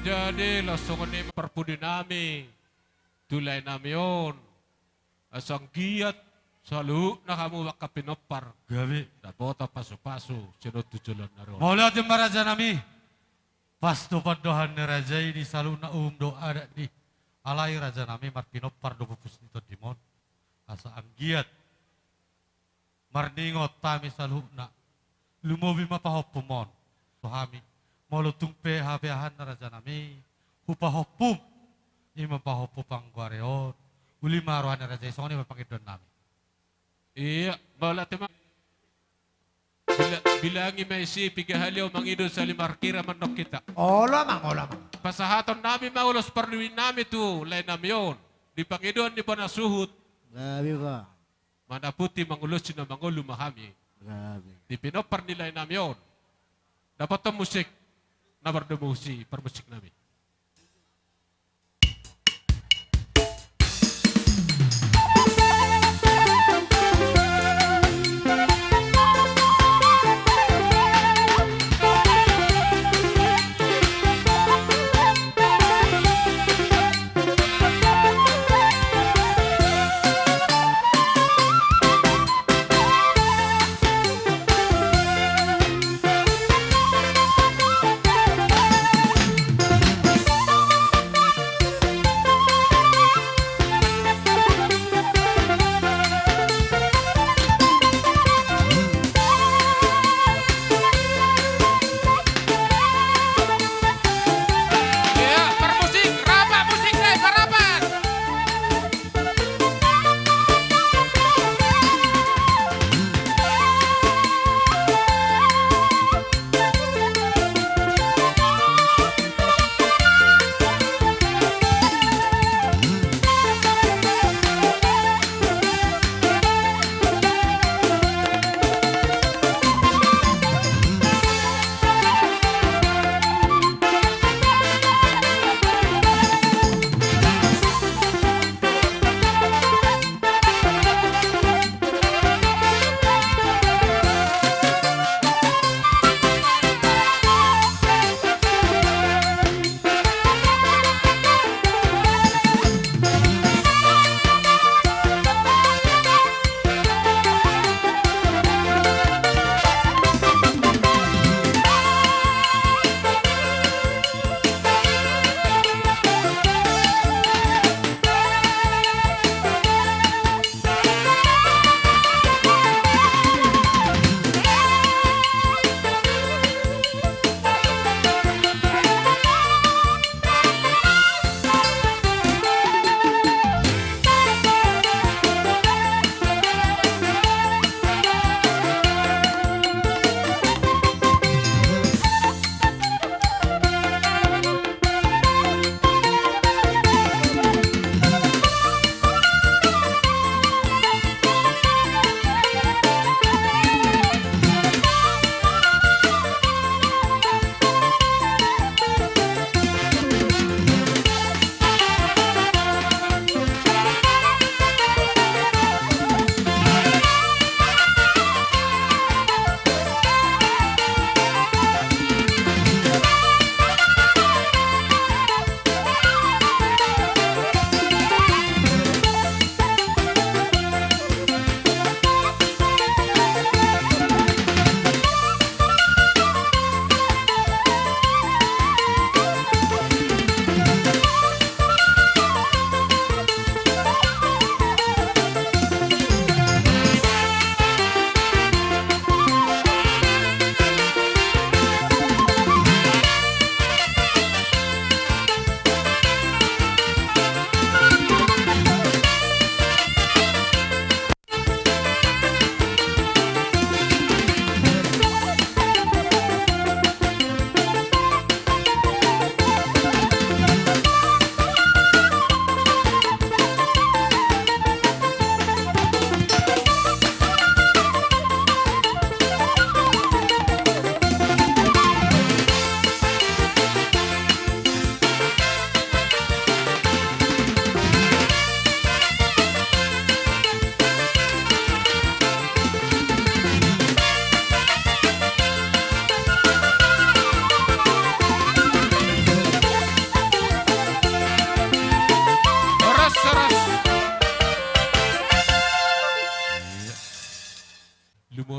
Jadi, laos songon i ma parpudi nami tu lae nami on. Asa anggiat saluhutna hamu angka pinompar. Gabe. Dapotan pasupasu sian on tu joloan na ro. Mauliate ma raja nami. Pas do pandohan ni raja i di saluhutna uhum dohot adat di. Alai raja nami marpinompar do pupus ni tondim on. Asa anggiat marningot hami saluhutna. Lumobi ma pahompum on tu hami. Molo tung pe hape aha na raja nami hupahompum, i ma pahompu panggoareon. Uli ma roha ni raja i, songon i ma pangidoan nami. Ia, mauliate ma. Bila, bilangi ma isi piga hali au mangido sahali markira ma annon hita. Olo amang, olo amang. Pasahaton nami ma ulos parlinggomi nami tu lae nami on di pangidoan ni bona suhut. Gabe ba. Mandapothon mangulosi na mangolu ma hami. Gabe. Di pinompar ni lae nami on. Dapotan musik na mardomu husi parmusik nami.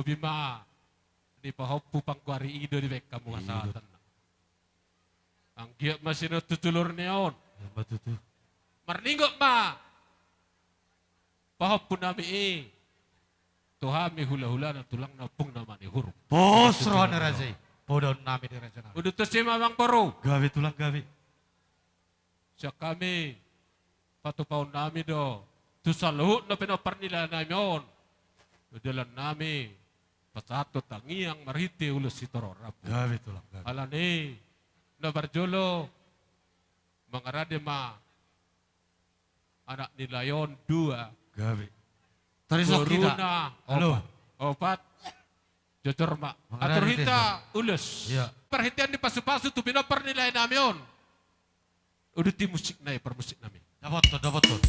Bima, dipahompu panggoari i do dibaen hamu hasahatan. Anggiat ma sinuan tu joloan on. Marlinggot ma pahompu nami i tu hami hulahulana, tulangna, ompungna Manihuruk. Pos roha ni raja i. Podaon nami di raja nami. Uduti ma amang boru. Gabe tulang gabe. Sian hami patupaon nami do tu saluhutna pinompar ni lae nami on, dalan nami pasahathon tangiang marhite ulos sitorop rambu. Gabe tulang gabe. Alani na parjolo mangarade ma anak ni lae on dua. Gabe. Tariso hita. Boruna opat. Jojor ma. Atur hita ulos. Parhitean ni pasupasu tu pinompar ni lae nami on. Uduti musik nai, parmusik nami. Dapothon, dapothon.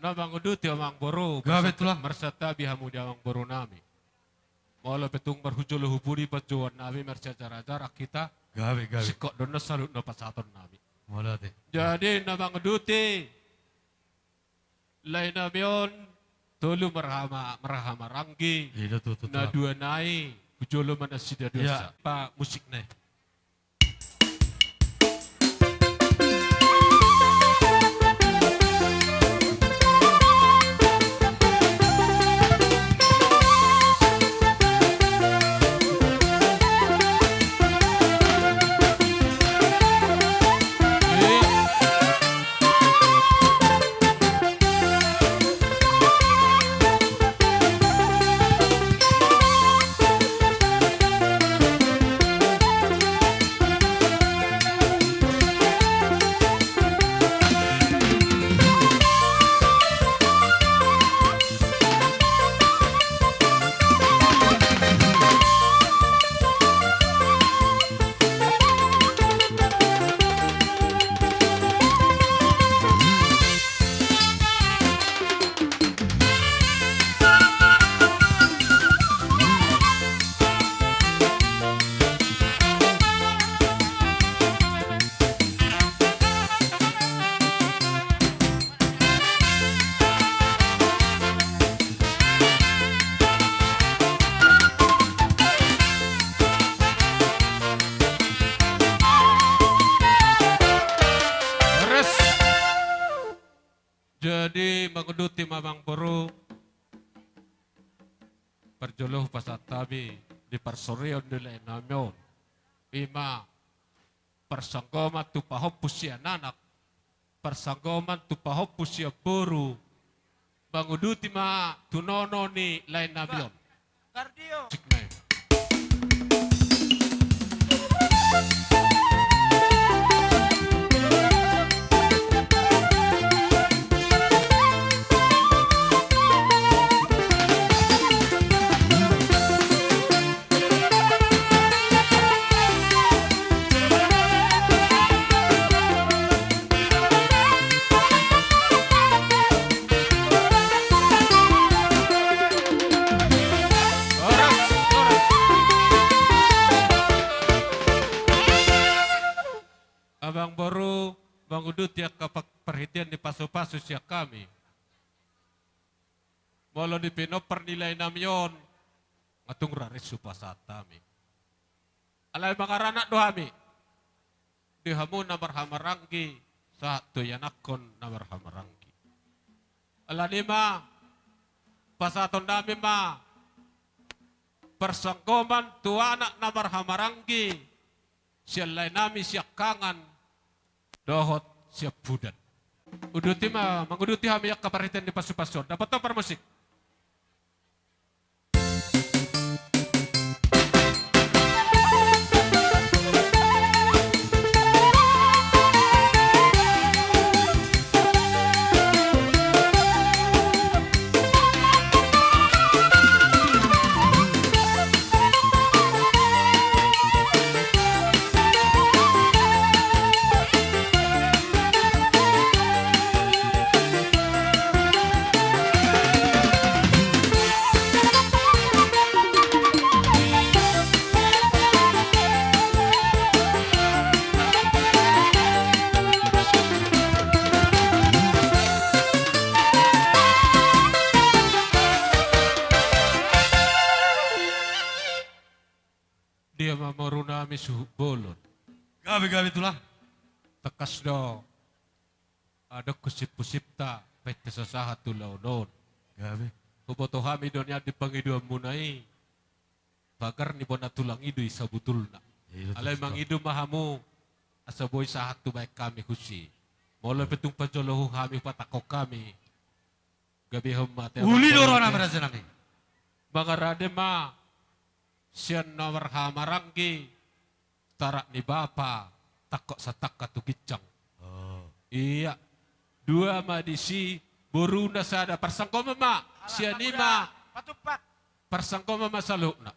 Na manguduti amang boru. Gabe tulang. Marsantabi hamu di amang boru nami. Molo pe tung marhujolo hupudi panjouan nami marsiajar-ajar hita. Gabe gabe. Singkop do na saluhutna pasahaton nami. Molo ate. Jadi na manguduti lae nami on tolu marhaha, marhaha maranggi. Ida tutu. Na dua nai hujolo ma nasida dua. Pamusik nai. Jadi manguduti ma amang boru, parjolo pasahat hami di parsorion ni lae nami on. Ima parsanggoman tu pahompu sian anak, parsanggoman tu pahompu sian boru. Manguduti ma tu nono ni lae nami on. Amang boru, manguduti angka parhitean ni pasupasu sian hami. Molo di pinompar ni lae nami on, nga tung rares hupasahat hami. Alai mangaranak do hami di hamu na marhamaranggi, sahat tu ianakhon na marhamaranggi. Alani ma pasahatonnami ma parsanggoman tu anak na marhahamaranggi sian laenami Siangkangan dohot Siampudan. Uduti ma, manguduti hami angka parhitean ni pasupasu on. Dapothon parmusik. Dia ma borunami suhut bolon? Gabe, gabe, Tulang. Tangkas do adong husiphusipta bahen pe sasahat tu ulaon on. Gabe. Huboto hami do nian di pangidoanmuna i, pagar ni bona tulang i do i sabutulna. Iya, alai betul, mangido ma hamu asa boi sahat tu bahen hami husi. Molo pe tung pajolo hami, hupatangkok hami, gabehon ma ate. Uli do rohanami, rajanami. Mangarade ma sian na marhahamaranggi, tarak ni bapa, tangkok satangka tu ginjang. Oh. Iya. Dua ma disi, boruna sada, parsanggoman ma. Sian i ma. Parsanggoman ma saluhutna.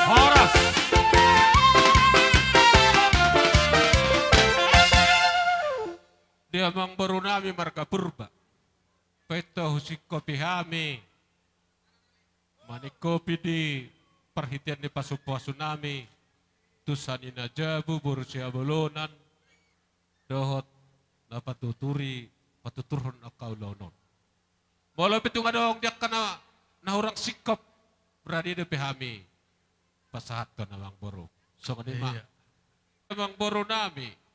Horas. Di amangborunami marga Purba, painta husingkopi hami, maningkopi di parhitean ni pasupasunami tu Sani Najabu boru Sihabolonan, dohot na patuturi, patuturhon angka ulaon on. Molo pe tung adong di angka na, na hurang singkop, rade dope hami pasahathon, amangboru. Songon i ma. Iya. Amangborunami.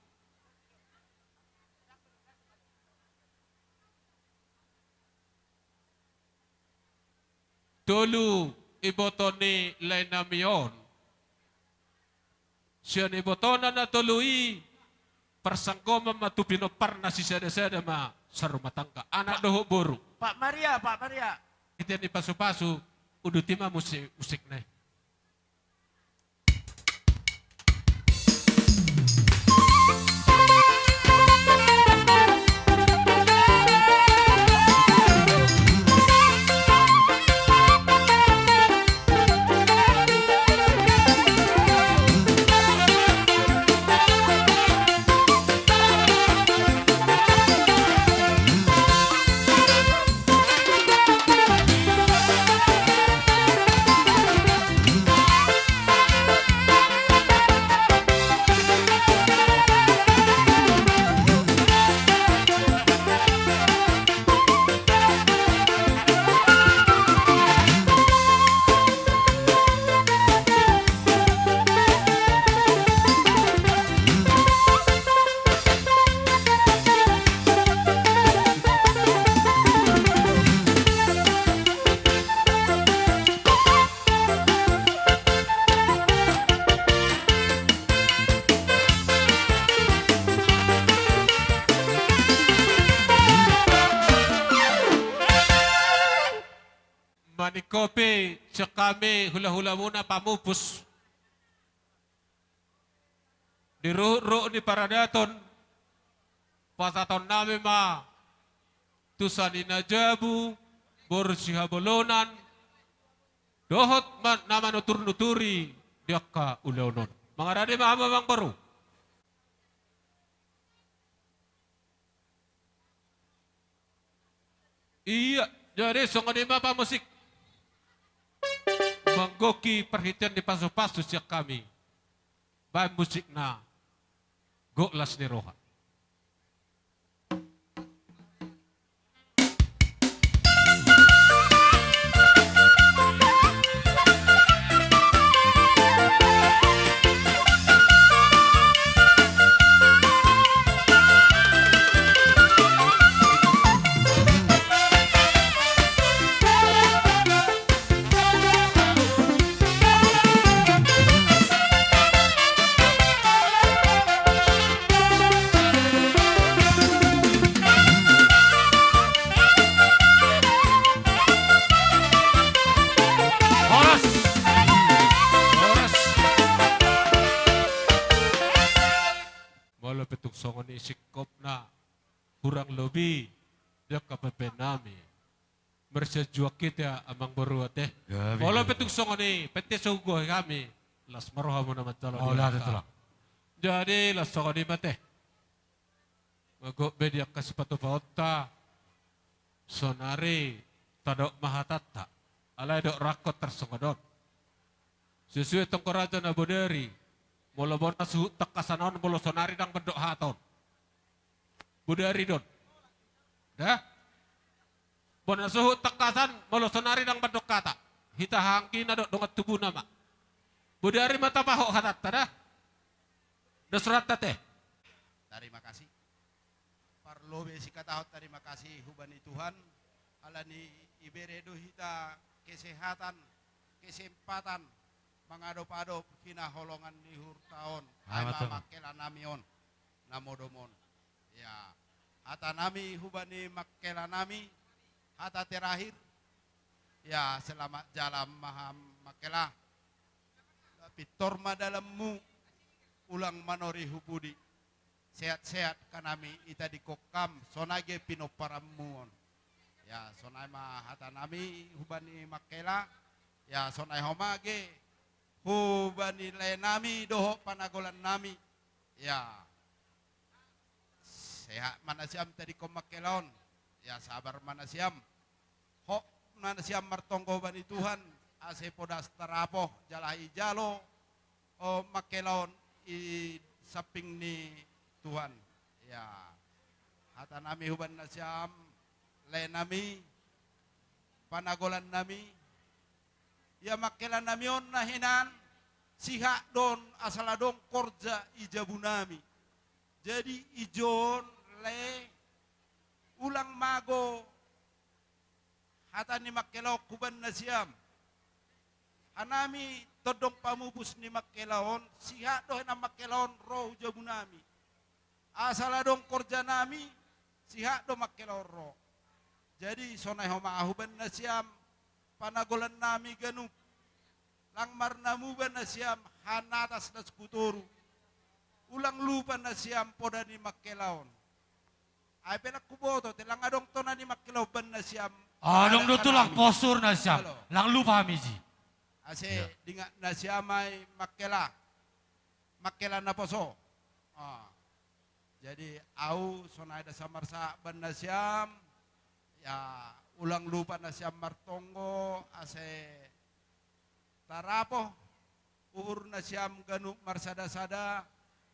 Tolu iboto ni laenami on. Sian ibotona na tolu i, parsanggoman ma tu pinomparna, sisadasada ma sarumatangga. Anak dohot boru. Pak Maria, Pak Maria. Ite ni pasupasu, uduti ma musik, musikna i. Maningkopi sian hami hulahulamuna pamupus di ruhutruhut ni paradaton, pasahatonnami ma tu Sani Najabu boru Sihabolonan, dohot ma-, na manuturnuturi di angka ulaon on. Mangarade ma hamu, amangboru. Iya, jadi songon i ma, pamusik. Manggo goki parhitean ni pasupasu sian hami. Baen musikna, Gok Las ni Roha. Horas. Horas. Molo pe tung songon i singkopna, hurang lobi di angka pambahenami. Marsianjuan hita, amangboru, ate. Gabe, gabe. Molo pe tung songon i, pette so hugohi hami, las ma rohamuna manjalo. Mauliate, Tulang. Jadi, laos songon i ma, ate. Nga gok be di angka sipatupaonta, sonari tadok ma hatanta. Alai dok rangkot tarsongon on. Sesuai tonggo raja na bodari, molo bona suhut tangkasan on, molo sonari ndang mandok hata on. Bodari do on. Da? Bona suhut tangkasan, molo sonari ndang mandok hata. Hita anggina dohot dongan tubuna ma. Bodari ma tapahot hatanta, da? Dos rohanta, ate. Tarima kasih. Parlu be sikatahon tarima kasih hubani Tuhan, alani ibere do hita kesehatan, kesempatan, mangadop-adop hinaholongan ni uhurta on. Ai ma, Tulang. Mangkelanami on, na modom on. Ya, hatanami hubani mangkelanami, hata terakhir. Ya, selamat jalan ma hamu mangkela. Pintor ma dalanmu, ulang manori hu pudi. Sehat-sehat hanami, itadingkon hamu, sonai ge pinomparanmu on. Ya, sonai ma hatanami hubani mangkela. Ya, sonai homa ge hubani laenami dohot panagolannami. Ya. Sehat ma nasiam, tadingkon mangkela on. Ya, sabar ma nasiam. Hot ma nasiam martonggo hubani Tuhan, ase podas tarapoh jala ijalo, o, mangkela on i samping ni Tuhan. Ya. Hatanami hubani nasiam, laenami, panagolannami. Ya, mangkelanami on na hinan, sihat do on asal adong horja i jabunami. Jadi ijon, lae, ulang mago hata ni mangkela on hubani nasiam. Hanami tondong pamupus ni mangkela on, sihat do hinan mangkela on ro hu jabunami. Asal adong horjanami, sihat do mangkela on ro. Jadi sonai homa hubani nasiam, panagolannami ganup. Lang marnamuba nasiam hanatas na sikutoru. Ulang lupa nasiam poda ni mangkela on. Ai pe lang huboto, te lang adong tona ni mangkela on hubani nasiam. Adong do, Tulang, posur nasiam. Lang lupa hami, ji. Ase dingat nasiam ai mangkela. Mangkela na poso. Ah. Jadi au sonai da samarsahap hubani nasiam. Ya, ulang lupa nasiam martonggo, ase tarapoh uhur nasiam ganup marsada-sada,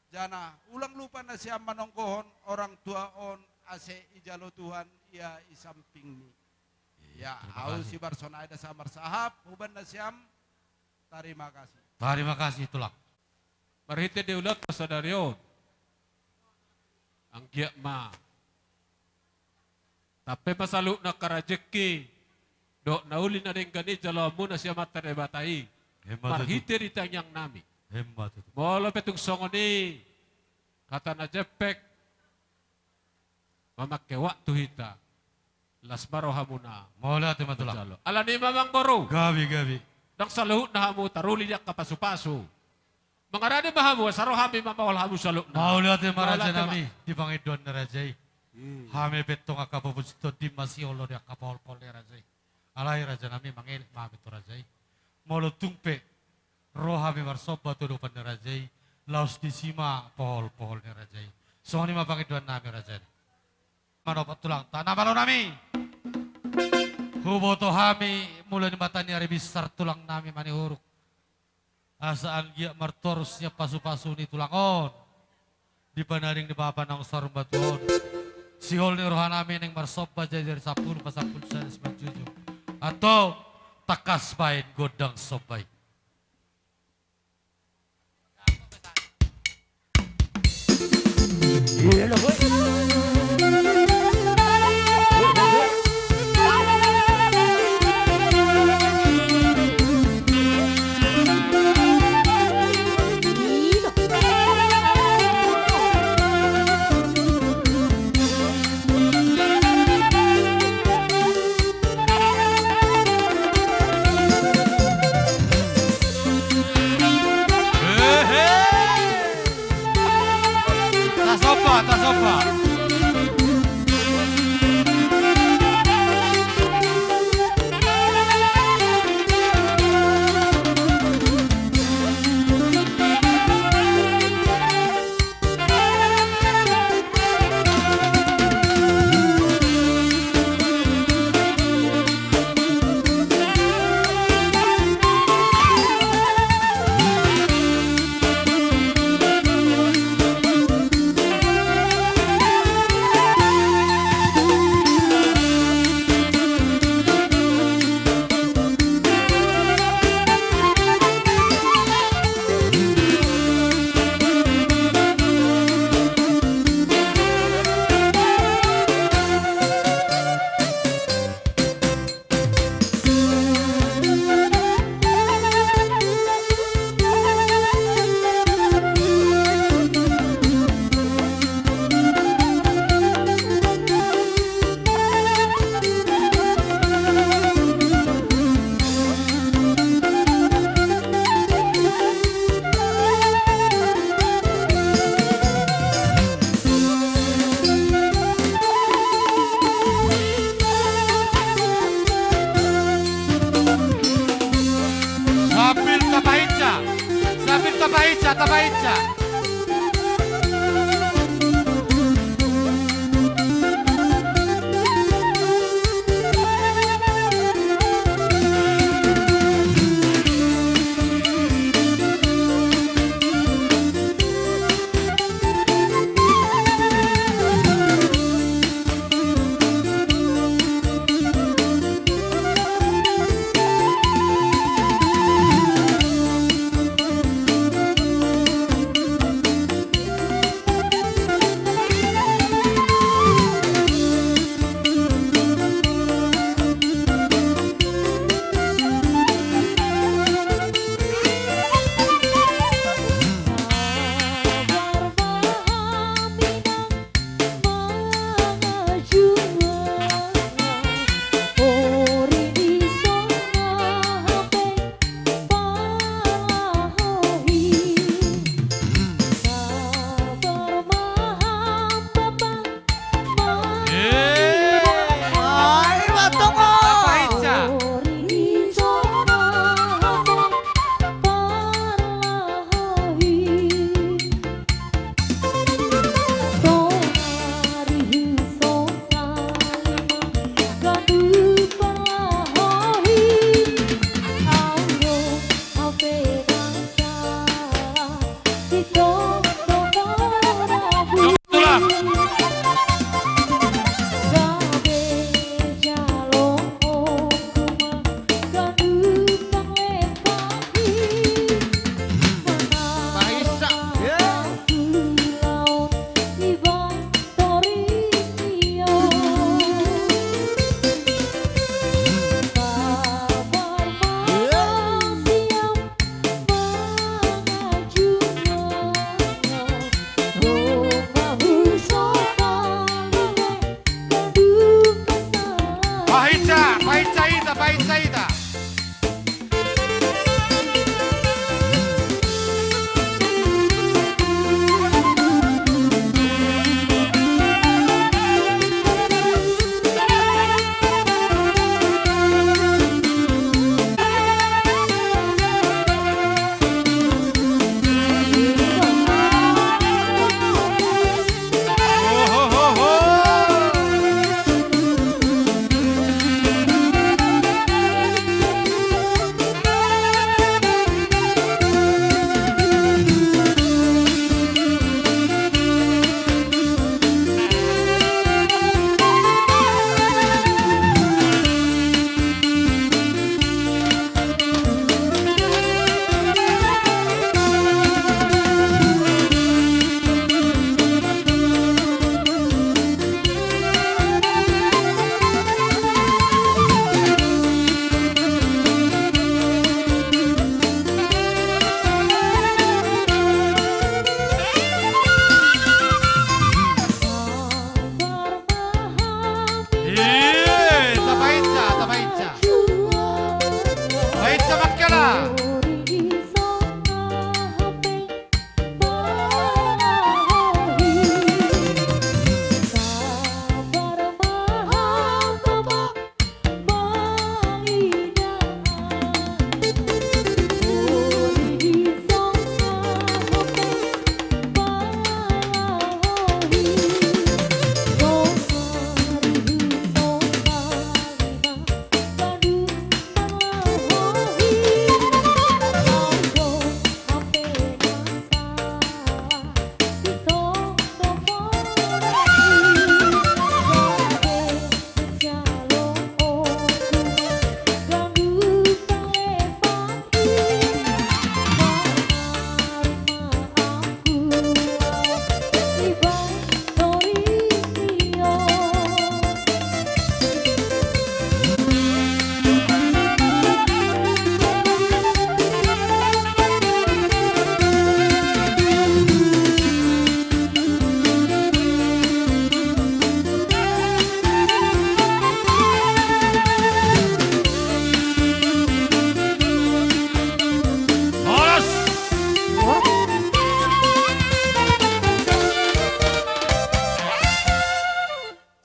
jana ulang lupa nasiam manonggohon orang tua on, ase ijalo Tuhan ia i sampingni. Ya, au sibar sonai da samarsahap hubani nasiam. Tarima kasih. Tarima kasih, Tulang. Marhite di ulaonta sadari on, anggiat ma tampe ma saluhutna angka rejeki dohot na uli na denggan i jaloonmuna sian Amanta Debata i. Emma tutu. Marhite di tangiangnami. Emma tutu. Molo pe tung songon i hata na jempek, mamangke waktu hita, las ma rohamuna. Mauliate ma, Tulang. Alani i ma, amangboru. Gabe, gabe. Ndang saluhutna hamu taruli di angka pasupasu. Mangarade ma hamu, asa ro hami mamaol hamu saluhutna. Mauliate ma, rajanami, di pangindoan ni raja i. Hami pe tong angka pupus tondi masihol do di angka paholpahol ni raja i. Alai rajanami, mangelek ma hami tu raja i. Molo tung pe ro hami marsomba tu adopan ni raja i, laos disi ma paholpahol ni raja i. Songon i ma pangindoannami, rajanami. Manopot tulangta na malonami. Huboto hami mula ni mata ni ari binsar tulang nami Manihuruk. Asa anggiat martorus sian pasupasu ni tulang on di panaring ni bapa naung saur matua on. Sihol ni roha nami naeng marsomba, jadi ari sampulu pasampulu sada simanjujung. Antong tangkas baen gondang somba i. Tasomba, tasomba.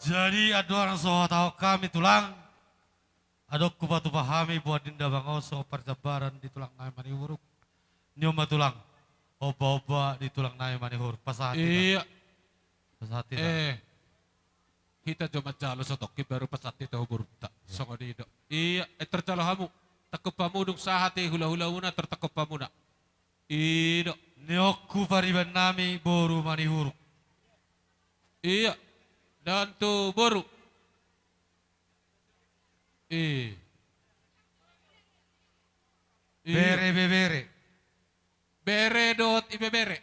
Jadi andorang so huhatahon hami tulang, adong hupatupa hami boan ni damang on songon parjambaran di tulang nami Manihuruk. Ni on ma tulang, ombaomba di tulang nami Manihuruk, pasahat hita. Iya. Pasahat hita. Eh, hita jo manjalo satongkin baru pasahat hita tu borunta. Iya. Songon i do. Iya, eh, tarjalo hamu. Tangkup hamu dung sahat i hulahulamuna, tartangkup hamuna. I do. Ni on tu pariban nami boru Manihuruk. Iya. Dan tu boru. I. I. Bere bebere. Bere dohot ibebere.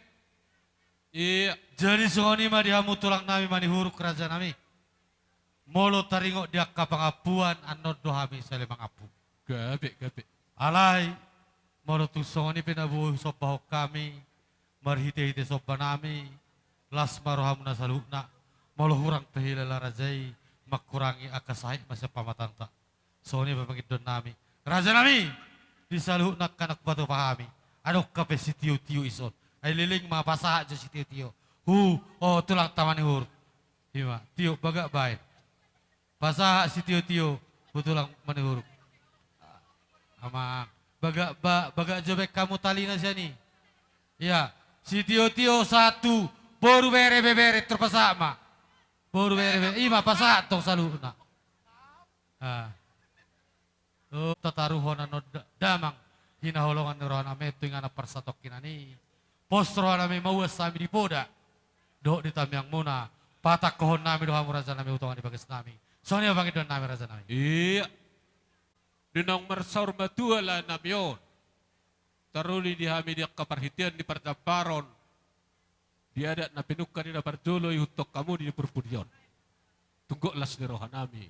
Iya. Jadi songon i ma di hamu tulang nami Manihuruk, raja nami. Molo taringot di angka pangampuan, annon do hami sale mangampu. Gabe, gabe. Alai, molo tung songon i pe na boi husombahon hami, marhitehite somba nami, las ma rohamuna saluhutna, molo hurang pe hela raja i, mangkurangi angka sahit ma sian pamatangta. Songon i ma pangidoan nami. Raja nami, di saluhutna angka na hupatupa hami, adong hape sitiotio dison. Ai leleng ma pasahat jo sitiotio. Hu, o, tulangta Manihuruk. I ma, tio bagak baen. Pasahat sitiotio, hu tulang Manihuruk. Amang, bagak, ba-, bagak jo baen hamu talina sian i. Iya, sitiotio satu, boru bere bebere, tor pasahat ma. Boru bere bebere, i ma pasahat tong saluhutna. Ah. O, tataruhon annon da-, damang hinaholongan ni roha nami tu inganan parsatongkinan i. Pos roha nami mauas hami di poda dohot di tangiangmuna. Patangkohon nami do hamu raja nami tu tonga ni bagas nami. Songon i ma pangidoan nami raja nami. Iya. Di naung marsaur matua lae nami on. Taruli di hami di angka parhitean ni parjambaron. Di adat na pinungka ni na parjolo ihuthon hamu di purpudi on. Tung gok las ni roha nami.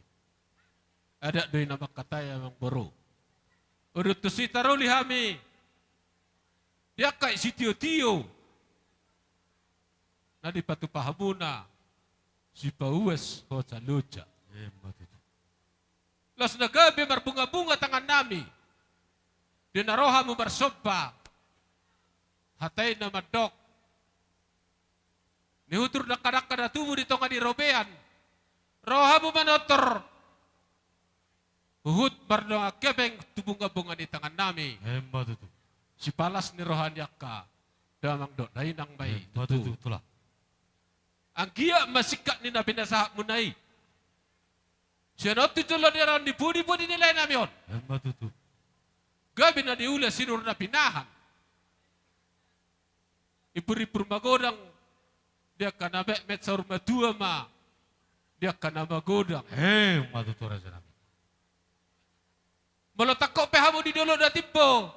Adat do i na mangkatai amang boru. Udut tusi taruli hami. Di angka sitiotio. Na dipatupa hamuna. Sipauas hosa loja. Emma tutu. Las na gabe marbungabunga tangan nami. Di na ro hamu marsomba. Hata i na mandok. Ni hutur dangkadangka na tubu di tonga ni robean. Ro hamu manortor. Huhut mardongan hepeng tu bungabunga ni tangan nami. Emma tutu. Sipalas ni roha ni angka damang dohot dainang ma i. Emma tutu. Tutu, tulang. Anggiat ma singkat ni na pinasahatmuna i. Sian on tu jolo ni raon ni pudipudi ni lae nami on. Emma tutu. Gabe na niula sinur na pinahan. Impurimpur magodang di angka na metmet, saur matua ma di angka na magodang. Emma tutu raja nami. Molo tangkok pe hamu di dolok na timbo,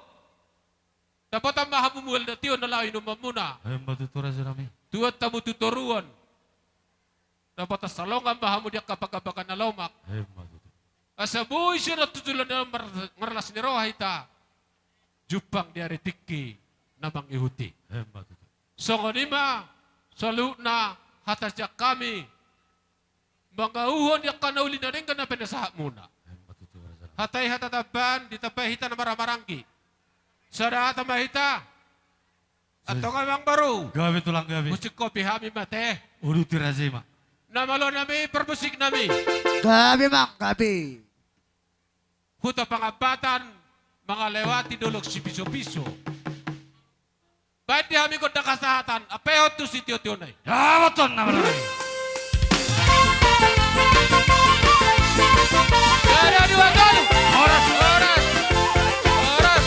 dapotan ma hamu mual na tio na laho inumanmuna. Emma tutu raja nami. Tuat hamu tu toruan, dapotan salongan ma hamu di angka pagabagan na lomak. Emma tutu. Asa boi sian on tu jolo ni raon mar-, marlas ni roha hita. Jumpang di ari tingki na mangihuti. Emma tutu. Songon i ma saluhutna hata sian hami. Mangauhon di angka na uli na denggan na pinasahatmuna. Emma tutu raja nami. Hata i hata tambahan, ditambai hita na marhahamaranggi. Sada hata ma hita. Antong amang boru. Gabe tulang gabe. Musik kopi hami ma te. Uduti raja i ma. Na malo nami parmusik nami. Gabe mang gabe. Huta Pangambatan mangalewati dolok Sipisopiso. Baen di hami gondang hasahatan, ampehon tu sitiotiona i. Dapotan nama nami. Sada dua tolu. Horas. Horas. Horas.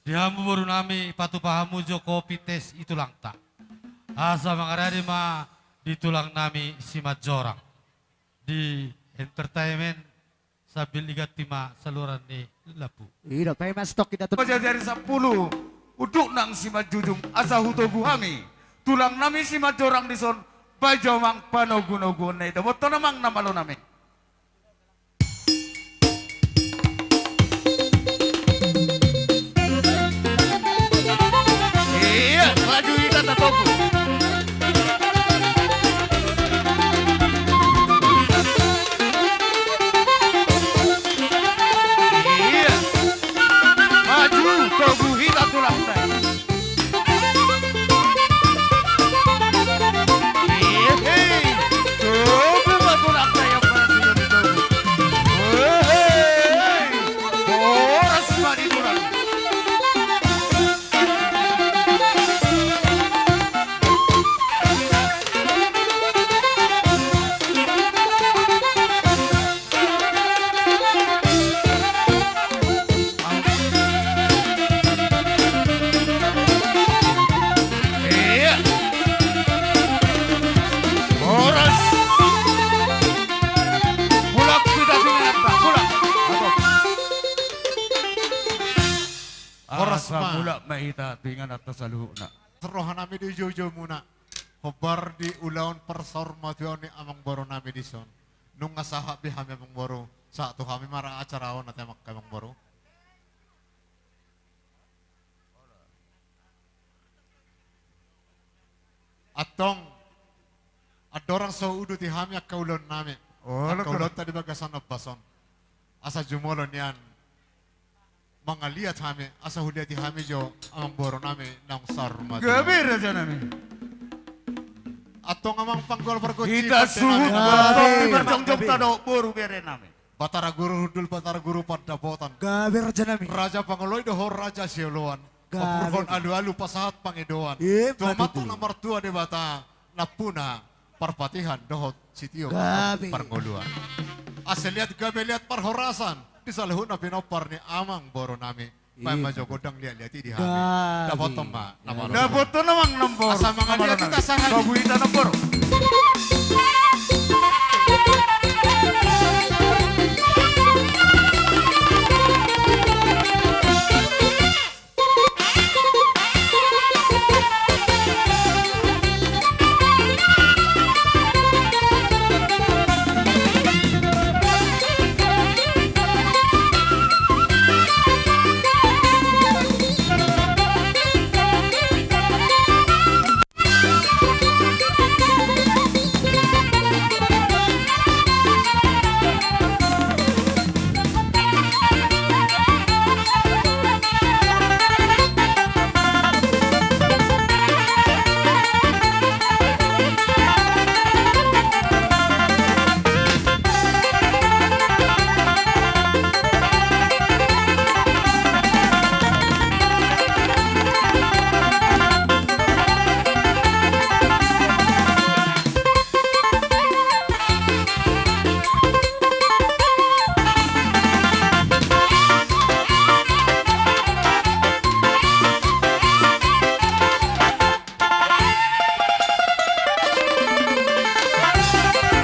Di hamu boru nami, patupa hamu jo kopi tes i tulangta. Asa mangarade ma di tulang nami Simanjorang. Di entertainment sambil diganti ma saluran ni lampu. Ida pe ma stok kita tu. Paja jari sampulu, uduk nang Simanjujung, asa hutogu hami. Tulang nami Simanjorang dison, baen jo amang panogunoguon na i, dapotan amang na malo nami. Iya, maju kita tatoku. Sai mulak ma hita tu ingananta saluhutna. Rohanami di joujou muna. Hombar di ulaon parsaurmatuaon ni amangboru nami dison. Nunga sahat be hami amangboru. Sahat tu hami ma ra acara on ate amangboru. Antong andorang so huuduti hami angka ulaon nami, angka ulaonta di bagasan ombas on, asa jumolo nian mangaliat hami, asa huliati hami jo amangboru nami naung saur matua. Gabe raja nami. Antong amang panggual pargonsi, hita suhut ma antong di parjongjongta dohot boru bere nami. Batara Guru Hundul, Batara Guru Pandapotan. Gabe raja nami. Raja Pangoloi dohot Raja Sioloan. Gabe. Pangurhon alualu pasahat pangidoan. Ima tutu. Tu Amanta na martua Debata nampuna Parpatihan dohot sitio. Gabe. Parngoluan. Asa liat gabe liat parhorasan di saluhutna pinompar ni amangboru nami. Ima. Baen ma jo gondang liatliat i di hami. Gabe. Dapothon ma na malo. Dapothon amang namboru. Asa mangaliat hita sahat. Babu hita namboru.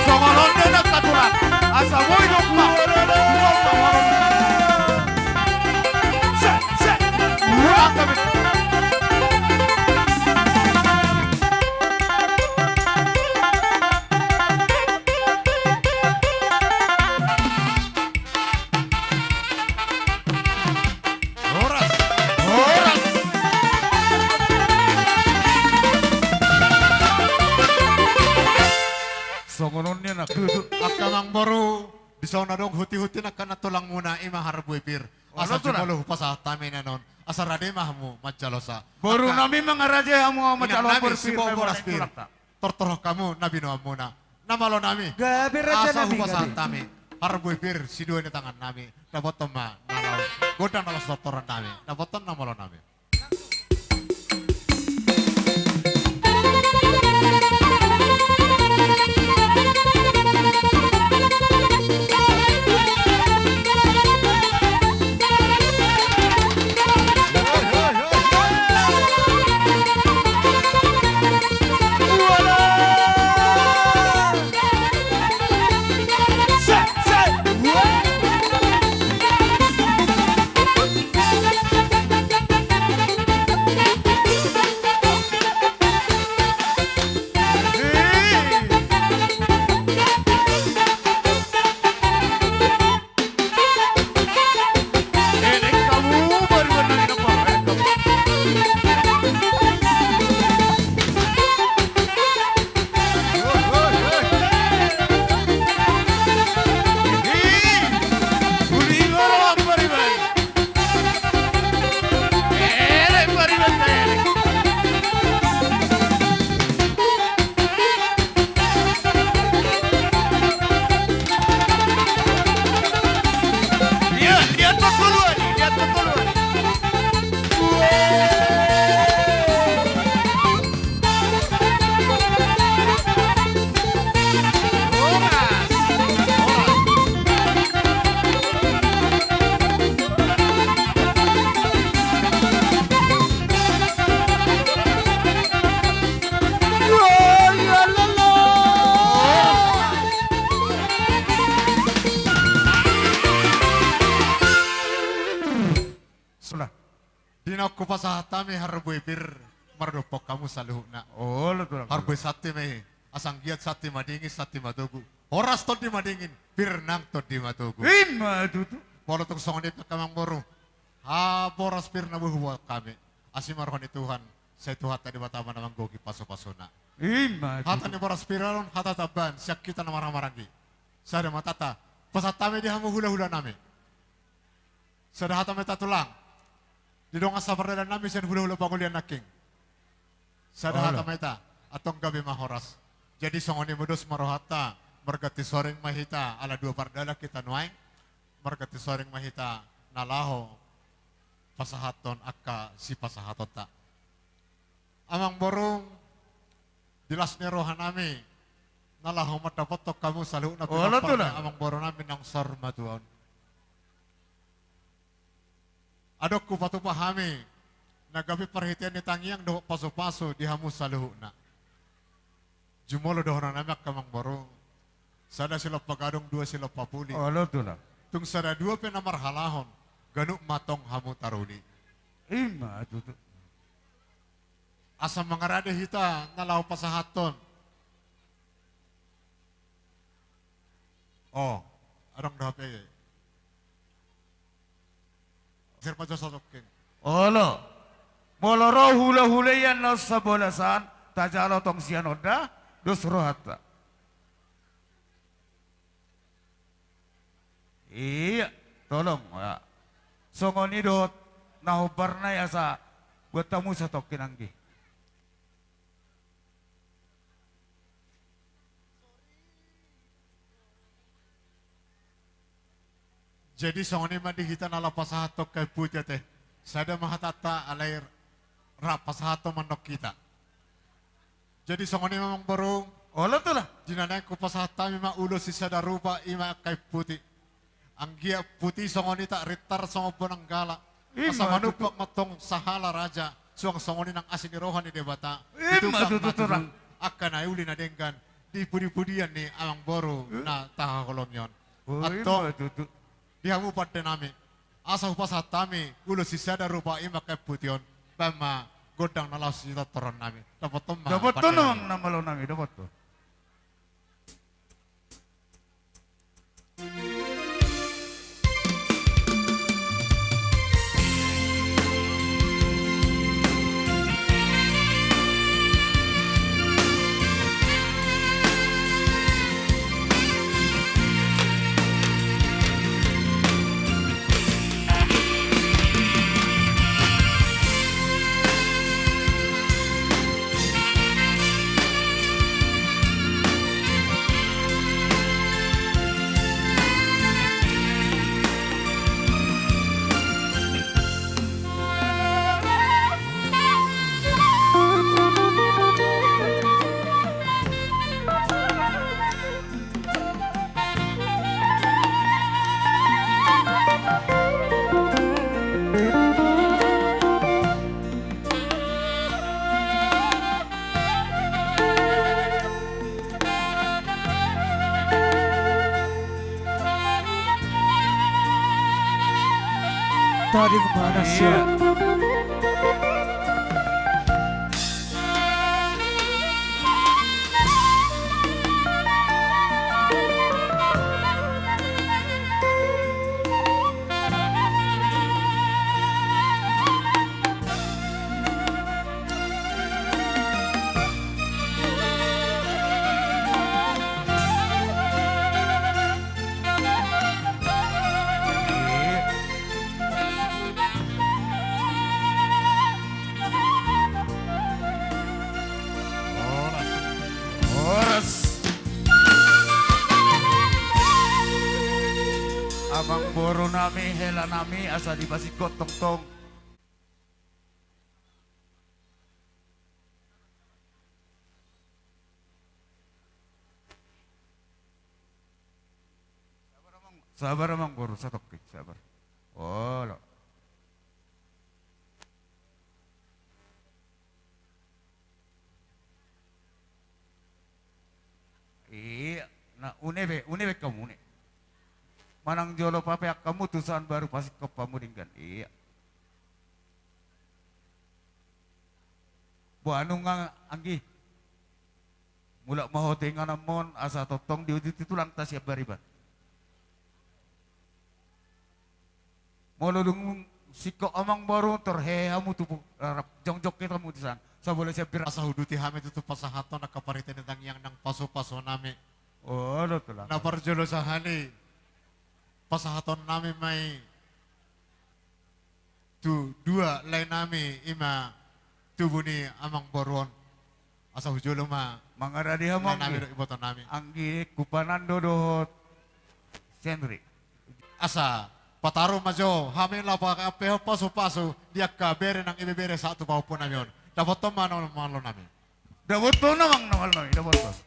Songon on do nangkin aturan. Asa boi dompak. Dompak. Se, se. Ulang kami. Horas. Horas. Songon on nian, angka amangboru, dison adong hutihutihon angka na tulang muna, ima harbue pir. Asa jumolo hupasahat hami na on. Asa rade ma hamu manjalosa. Boru nami, mangarajai hamu manjalo inang nami pir, si Bobolas pir. Tortorhon hamu na binoan muna. Na malo nami. Gabe raja nami, gabe. Asa hupasahat hami harbue pir sidua ni tangan nami. Dapothon ma na laho. Gondang na laho sitortoran nami. Dapothon na malo nami. Nunga hupasahat hami harbue pir mardophon hamu saluhutna. Olo, tulang. Harbue santi ma i, asa anggiat santi madingin, santi matogu. Horas tondi madingin, pir nang tondi matogu. I ma tutu. Molo tung songon i pe, amang boru, haboras pir na boi huboan hami. Asi ma roha ni Tuhan, sai Tuhanta Debata ma na manggohi pasupasuna. I ma tutu. Hata ni boras pir on, hata tambahan sian hita na marhahamaranggi. Sada ma hata, pasahat hami di hamu hulahula nami. Sada hata ma hita, tulang. Di dongan sapardalanan nami sian hulahula Pangolian nangkin. Sada hata ma hita, antong gabe ma horas. Jadi songon i ma, dos ma rohanta, marganti soring ma hita, ala dua pardalan hita nuaeng, marganti soring ma hita na laho pasahathon angka sipasahatonta. Amang boru, di las ni roha nami, na laho mandapothon hamu saluhutna. Olo, tulang. Amang boru nami naung saur matua on. Adong hupatupa hami, na gabe parhitean ni tangiang dohot pasupasu di hamu saluhutna. Jumolo dohonon nami, angka amang boru, sada silompa gadong, dua silompa puli. Olo, tulang. Tung sada dua pe na marhalahon, ganup ma antong hamu taruli. I ma tutu. Asa mangarade hita na laho pasahathon. O, adong do hape. Sir Pajo Satongkin. Olo. Molo ro hulahula i na on sabolasan, tajalo tong sian on da, dos rohanta. Ia, tolong, ya. Songon i dohot na hombar nai, asa buat hamu satongkin, anggi. Jadi songon i ma di hita na laho pasahathon kain puti, ate. Sada ma hatanta, alai rap pasahathon ma annon hita. Jadi songon i ma, amang boru. Olo, tulang. Di na naeng hupasahat hami ma ulos sisada rupa, i ma kain puti. Anggiat puti songon i, tak rintar songon bonang gala. I ma tutu. Asa manumpak ma antong sahala raja, suang songon i nang asi ni roha ni Debata. I ma tutu, tulang. Ditumbak ma tutu angka na uli na denggan di pudipudian ni amang boru na tahaholongi on. O, i ma tutu. Antong di hamu pande nami, asa hupasahat hami ulos sisada rupa, i ma kain puti on, bahen ma gondang na laho sitortoron nami. Dapothon ma, dapothon pande nami. Amang na malo nami, dapothon. Tading ma nasiam. Horas. Horas. Amang boru nami, hela nami, asa dipasingkop tongtong. Sabar, amang boru, satongkin, sabar. Olo. Ia, na, une be, une be hamu, une. Manang jolo papeak hamu tu san baru pasingkop hamu denggan. Ia. Boa, nunga anggi. Mulak ma ho tu ingananmon, asa tongtong diuduti tulangta sian bariba. Molo dung singkop amangboru, tor hehe hamu tu pu-, rap jongjong hita hamu tu san. Sabola sian pir-, asa huuduti hami tutu pasahathon angka parhite ni tangiang nang pasupasu nami. Olo, tulang. Na parjolo sahali pasahaton nami ma i tu dua lae nami, i ma tubu ni amangboru on. Asa hujolo ma mangaradi hamu lae nami anggi dohot iboto nami. Anggi, Kupanando dohot Senri. Asa pataru ma jo hami laho pahampehon pasupasu di angka bere nang ibebere sahat tu pahompu nami on. Dapothon ma na malo nami. Dapothon, amang na malo nami, dapothon.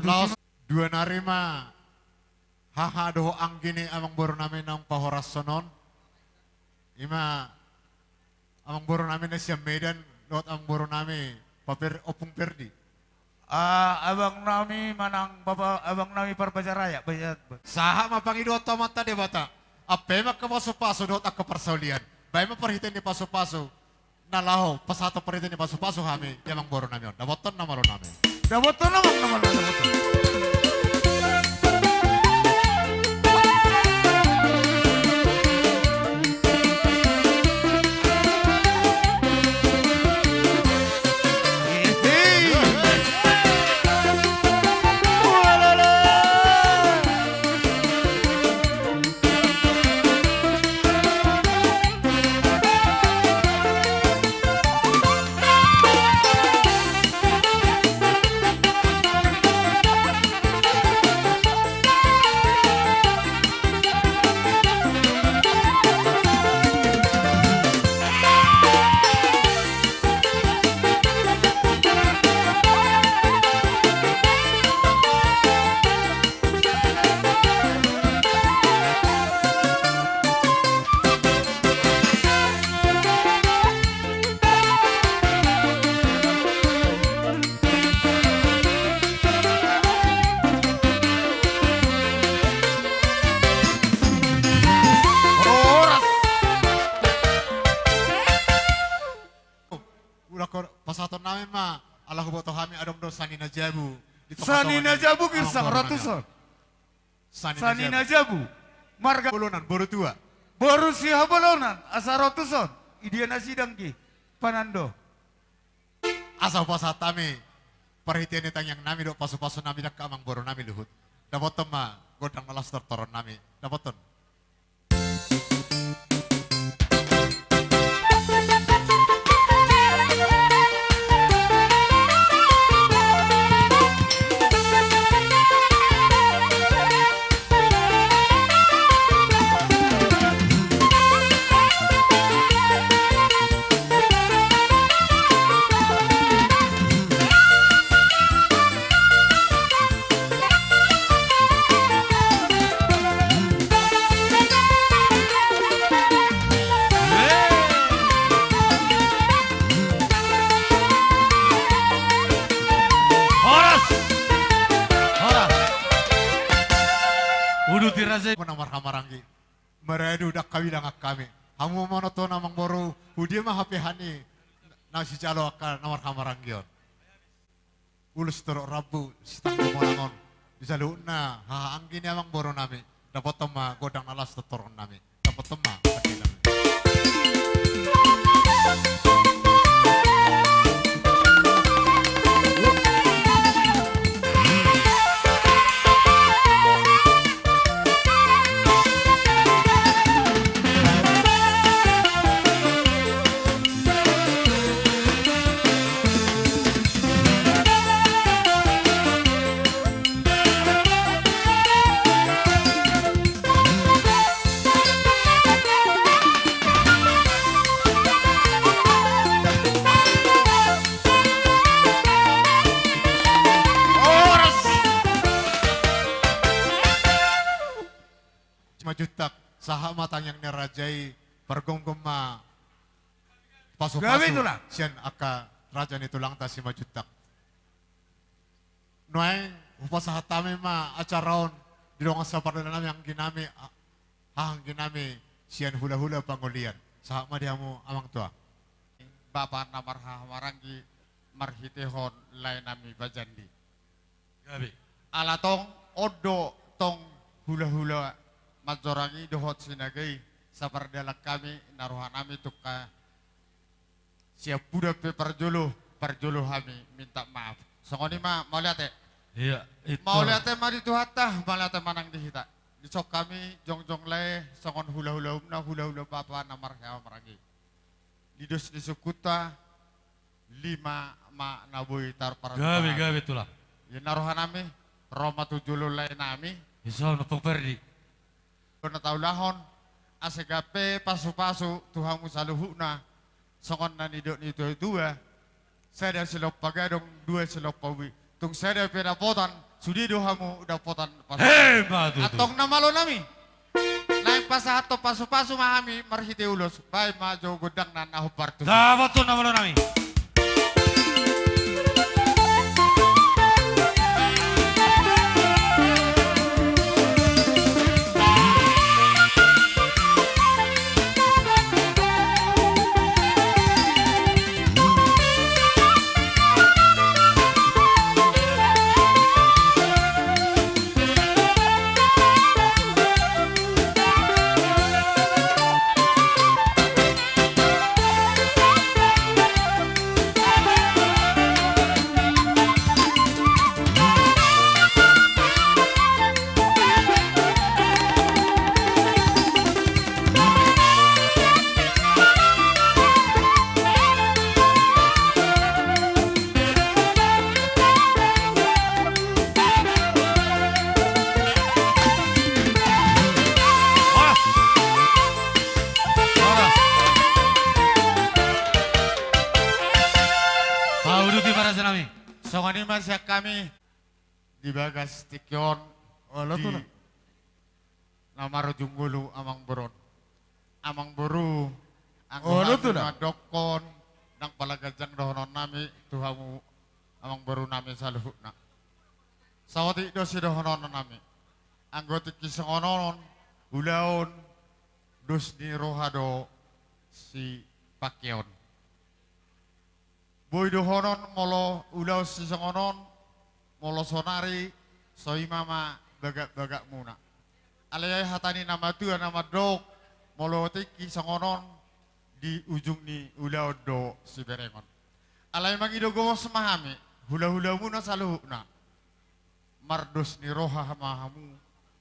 Laos dua nari ma haha dohot anggi ni amangboru nami naung pahorashon on. I ma amangboru nami na sian Medan, dohot amangboru nami, Paper, Ompung Perdi. Ah, abang nami manang bapa, abang nami Parbajaraya, baja-, ba- Sahat ma pangidoan tu Amanta Debata. Ampe ma angka pasupasu dohot angka parsaulian. Baen ma parhite ni pasupasu na laho pasahathon parhite ni pasupasu hami di amangboru nami on. Dapothon na malo nami. Dapothon, amang na malo, dapothon. Ula kor-, pasahaton nami ma, ala huboto hami adong do sani na jabu di tonga-tonga ni amangboru nami on. Sani na jabu, Girsak, ratuson. Sani na jabu. Marga Bolonan, boru tua. Boru Sihabolonan, asa ratuson. Idia nasida anggi, Panando. Asa hupasahat hami parhite ni tangiang nami dohot pasupasu nami di angka amangboru nami luhut. Dapothon ma gondang na laos tortoron nami. Dapothon. Asa na marhahamaranggi. Maradu ndang habilangan hami. Hamu ma na tona amangboru, hudia ma hape hami na sijalo angka na marhahamaranggi on. Ulos torop rambu sitanggo monang on. Di saluhutna hahaanggi ni amangboru nami. Dapothon ma gondang na laos tortorhon nami. Dapothon ma pande nami. Horas. Simanjuntak, sahat ma tangiang ni raja i, pargomgom ma pasu-pasu. Gabe, Tulang. Sian angka raja ni tulangta Simanjuntak. Nuaeng hupasahat hami ma acara on di dongan sapardalanan nami, anggi nami, a-, hahaanggi nami sian hulahula Pangolian. Sahat ma di hamu amang tua. Bapa na marhahamaranggi marhitehon lae nami Bajandi. Gabe. Ala tong on do tong hulahula Manjorang i dohot Sinaga i, sapardalan hami na roha nami tungka siampudan pe parjolo, parjolo hami minta maaf. Songon i ma, mauliate. Iya, itu. Mauliate ma di Tuhanta, mauliate ma nang di hita. Dison hami jongjong lae songon hulahula umna, hulahula bapa na marhahamaranggi. Di dos ni sungkunta, lima ma na boi tarparjolo. Gabe, gabe, Tulang. Ia na roha nami, ro ma tu jolo lae nami. Iso na tong Perdi. Na taulahon, asa gabe pasu-pasu tu hamu saluhutna, songon na nidok ni tua-tua, sada silompa gadong, dua silompa ubi, tung sada pe dapotan, sude do hamu dapotan pasu. He, ma tutu. Antong na malo nami. Naeng pasahathon pasu-pasu ma hami marhite ulos, baen ma jo gondangna na hombar tusi. Dapothon na malo nami. Horas. Horas. Pauduti ma raja nami. Songon i ma sian hami di bagas tingki on. Olo, di Tulang. Na marujung ngolu amangboru on. Amangboru, anggo hami mandokkon, ndang pala ganjang dohonon nami tu hamu amangboru nami saluhutna. Saotik do sidohonon nami. Anggo tingki songon on, ulaon dos ni roha do sipangkeon. Boi dohonon molo ulaon sisongon on, molo sonari so i ma ma bagak-bagakmuna. Alai hata ni na matua na mandok, molo tingki songon on di ujung ni ulaon do siberengon. Alai mangido gomos ma hami, hulahulamuna saluhutna. Mardos ni roha ma hamu,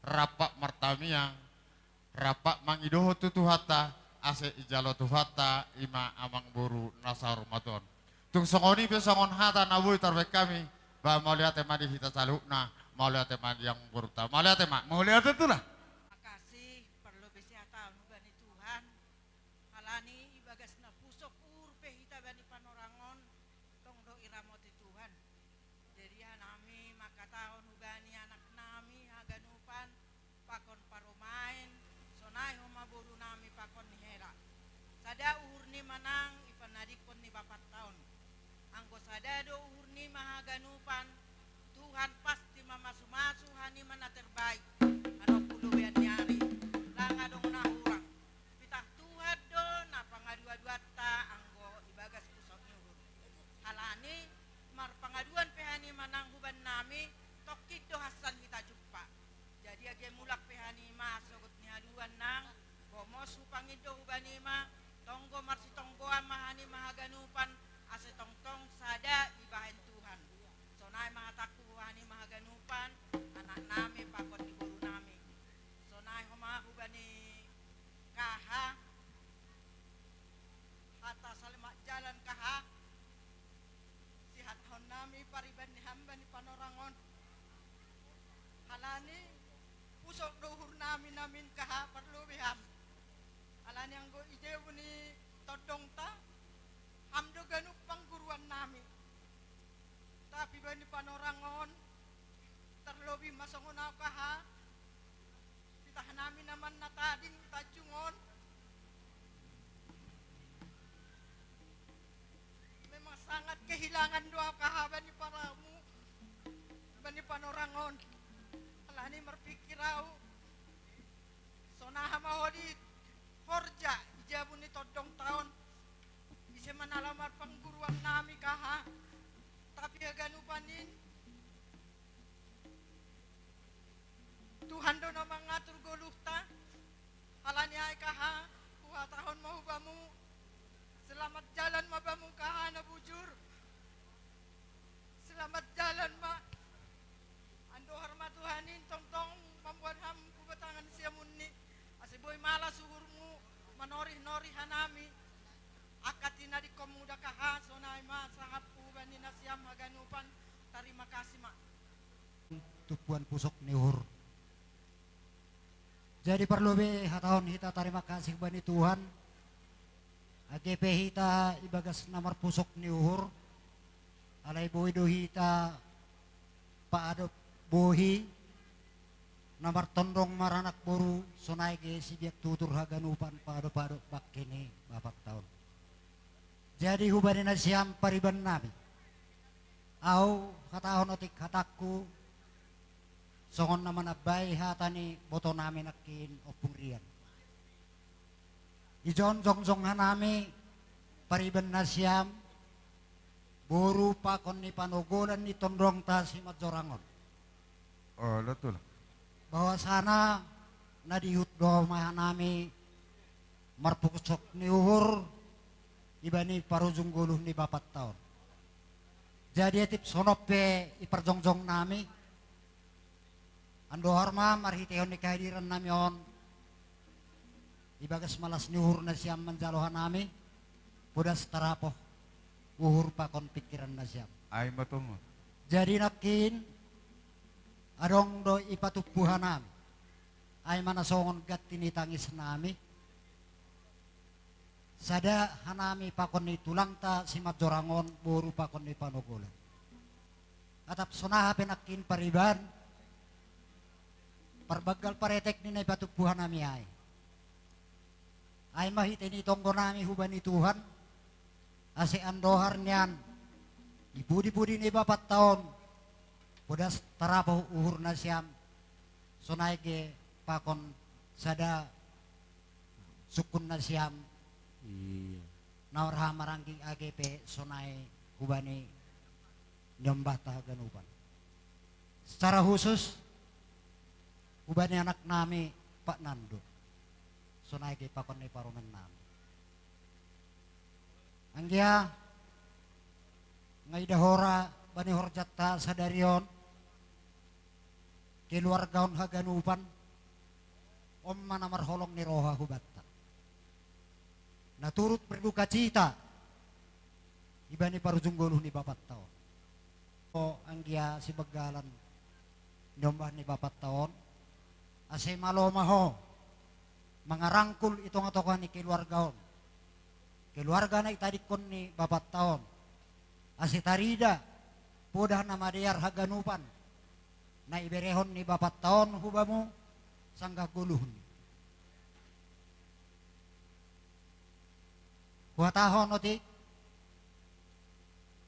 rap martangiang, rap mangidohon tu Tuhanta, asa ijalo Tuhanta i ma amangboru na saur matua on. Tung songon i pe songon hata na boi tarbaen hami, ba mauliate ma di hita saluhutna, mauliate ma di amangborunta, mauliate ma. Mauliate, Tulang. Makasih, parlu be sihataon hubani Tuhan. Alani i bagas na pusok uhur pe hita bani panorang on, tong do iramoti Tuhan. Jadi hanami mangkatahon hubani anak nami haganupan, pakon parumaen, sonai homa boru nami pakon ni hela. Sada uhur ni manang ipanadikkon ni bapanta on. Anggo sada do uhur ni ma haganupan, Tuhan pasti mamasumasu hanima na terbaik. Anon pulu bean ni Hami tongkin do hansan hita jumpa. Jadi age mulak pe hanima sogot ni haduan nang, gomos hupangindo hubanima, tonggo marsitonggoan ma hanima haganupan, ase tongtong sada dibahen Tuhan. Sonai ma hatangku hanima haganupan, anaknami pakon ni borunami. Sonai homa hubani KH, hata selamat jalan KH. Sihatahon nami pariban ni hamba ni Panorang on. Halani pusok do uhur nami namin KH, parlobei ham. Halani anggo i jabu ni tondongta, ham do ganup pangguruan nami. Tapi bani Panorang on, tarlobei ma songon au KH, titah nami na manna tading tanjung on. Memang sangat kehilangan do au KH bani paramu, bani Panorang on. Halani marpikir au, sonaha ma ho di horja i jabu ni tondongta on, ise manala marpangguruan nami KH. Tapi haganupan in Tuhan do na mangatur goluhta. Halani ai KH, huhatahon ma hubamu, selamat jalan ma bamu KH na bujur. Selamat jalan ma. Andohar ma Tuhan in tongtong mamboan ham hu batangan siamunni, ase boi malas uhurmu manorihnorih hanami. Angka tinadingkonmu da KH, sonai ma sahathu hubani nasiam haganupan. Tarima kasih ma. Tumpuan pusok ni uhur. Jadi parlobei hatahon hita tarima kasih bani Tuhan, age pe hita ibagas na marpusok ni uhur, alai boi do hita paadop bohi na martondong maranak boru, sonai ge sibiak tutur haganupan paadopadop bangke ni bapakta on. Jadi hubani nasiam pariban nami, au hatahon otik hatangku, songon na manambai hata ni boto nami nangkin Ompung Rian. Ijon jongjong hanami pariban nasiam, boru pakon ni panogolan ni tondongta Simanjorang on. Olo tulang. Bahwasana na diihut do ma hanami marpusok ni uhur ibani parujung goluh ni bapakta on. Jadi etip sonon pe i parjongjong nami, andohar ma marhitehon ni kehadiran nami on, ibagas malas ni uhur nasiam manjalo hanami, podas tarapoh uhur pakon pingkiran nasiam. Ai ma tongon. Jadi nangkin adong do ipatumpu hanami, ai ma na songon ganti ni tangis nami. Sada hanami pakon ni tulangta Simanjorang on, boru pakon ni panogolan. Atap sonaha pe nangkin pariban, parbanggal paretek ni na ipatumpu hanami ai, ai ma hite ni tonggo nami hubani Tuhan, ase andohar nian di pudipudi ni bapakta on, podas tarapoh uhur nasiam, sonai ge pakon sada sungkun nasiam. Iya. Na marhaha maranggi age pe sonai hubani niombahta haganupan. Secara khusus hubani anak nami Pak Nando, sonai ge pakon ni parumaen nami. Anggia, nga ida hora bani horjanta sadari on, keluarga on haganupan, on ma na marholong ni roha hubanta, na turut berdukacita ibani parujung goluh ni bapakta on. O anggia sibanggalan niombah ni bapakta on, ase malo ma ho mangarangkul i tongatonga ni keluarga on, keluarga na itadingkon ni bapakta on, ase tarida poda na madear haganupan na iberehon ni bapakta on hubamu sanggah goluhni. Huhatahon otik,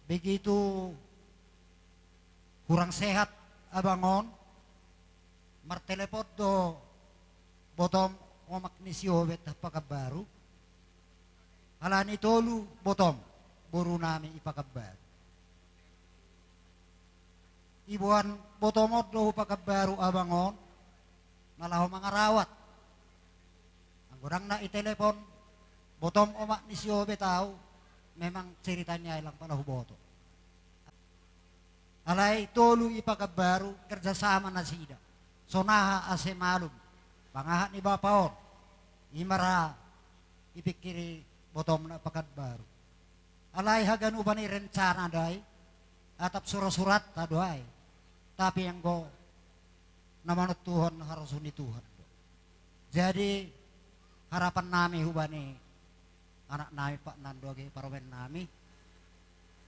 begitu kurang sehat abang on, martelepon do botom omak ni si Obet Pakanbaru, alani tolu botom boru nami i Pakanbaru. Iboan botom on do hu Pakanbaru abang on, na laho mangarawat. Anggo ndang na i telepon botom omak ni si Obet au, memang ceritanya i lang pala huboto. Alai tolu i Pakanbaru kerjasama nasida. Sonaha ase malum pangahat ni bapa on, i ma ra ipingkiri botomna Pakanbaru. Alai haganupan i rencana do ai, atap sura-suranta do ai. Tapi anggo na manontuhon harosuh ni Tuhan do. Jadi harapan nami hubani anak nami, Pak Nando age parumaen nami,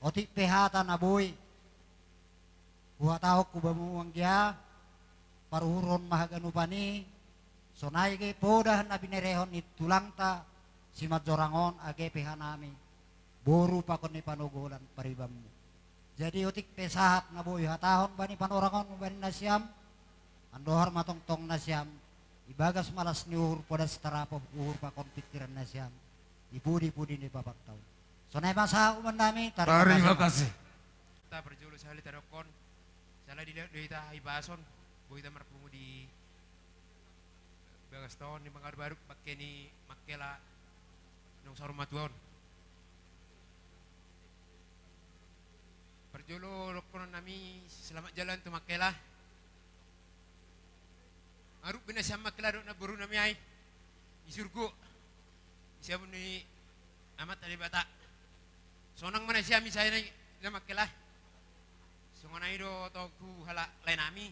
otik pe hata na boi huhatahon hu bamu anggia, paruhuron ma haganupan i. Sonai age poda na binerehon ni tulangta Simanjorang on age pe hanami boru pakon ni panogolan paribanmu. Jadi otik pe sahat na boi hatahon bani panorang on, bani nasiam, andohar ma tongtong nasiam ibagas malas ni uhur, podas tarapot uhur pakon pingkiran nasiam di pudi-pudi ni papatta on. Sonai ma sahat hubani nami, tarima kasih. Tarima kasih. Ta parjolo sahali tadokkon, sala dilehon do hita hahipason, boi hita marpungu di bagas tohon ni Pakanbaru, bangke ni Mangkela naung saur matua on. Parjolo dohonon nami selamat jalan tu Mangkela. Arut be nasiam Mangkela dohot namboru nami ai di surgo, di siamun ni Amanta Debata. Sonang ma nasiam i sae na Mangkela. Songon i do tong tu halak lae nami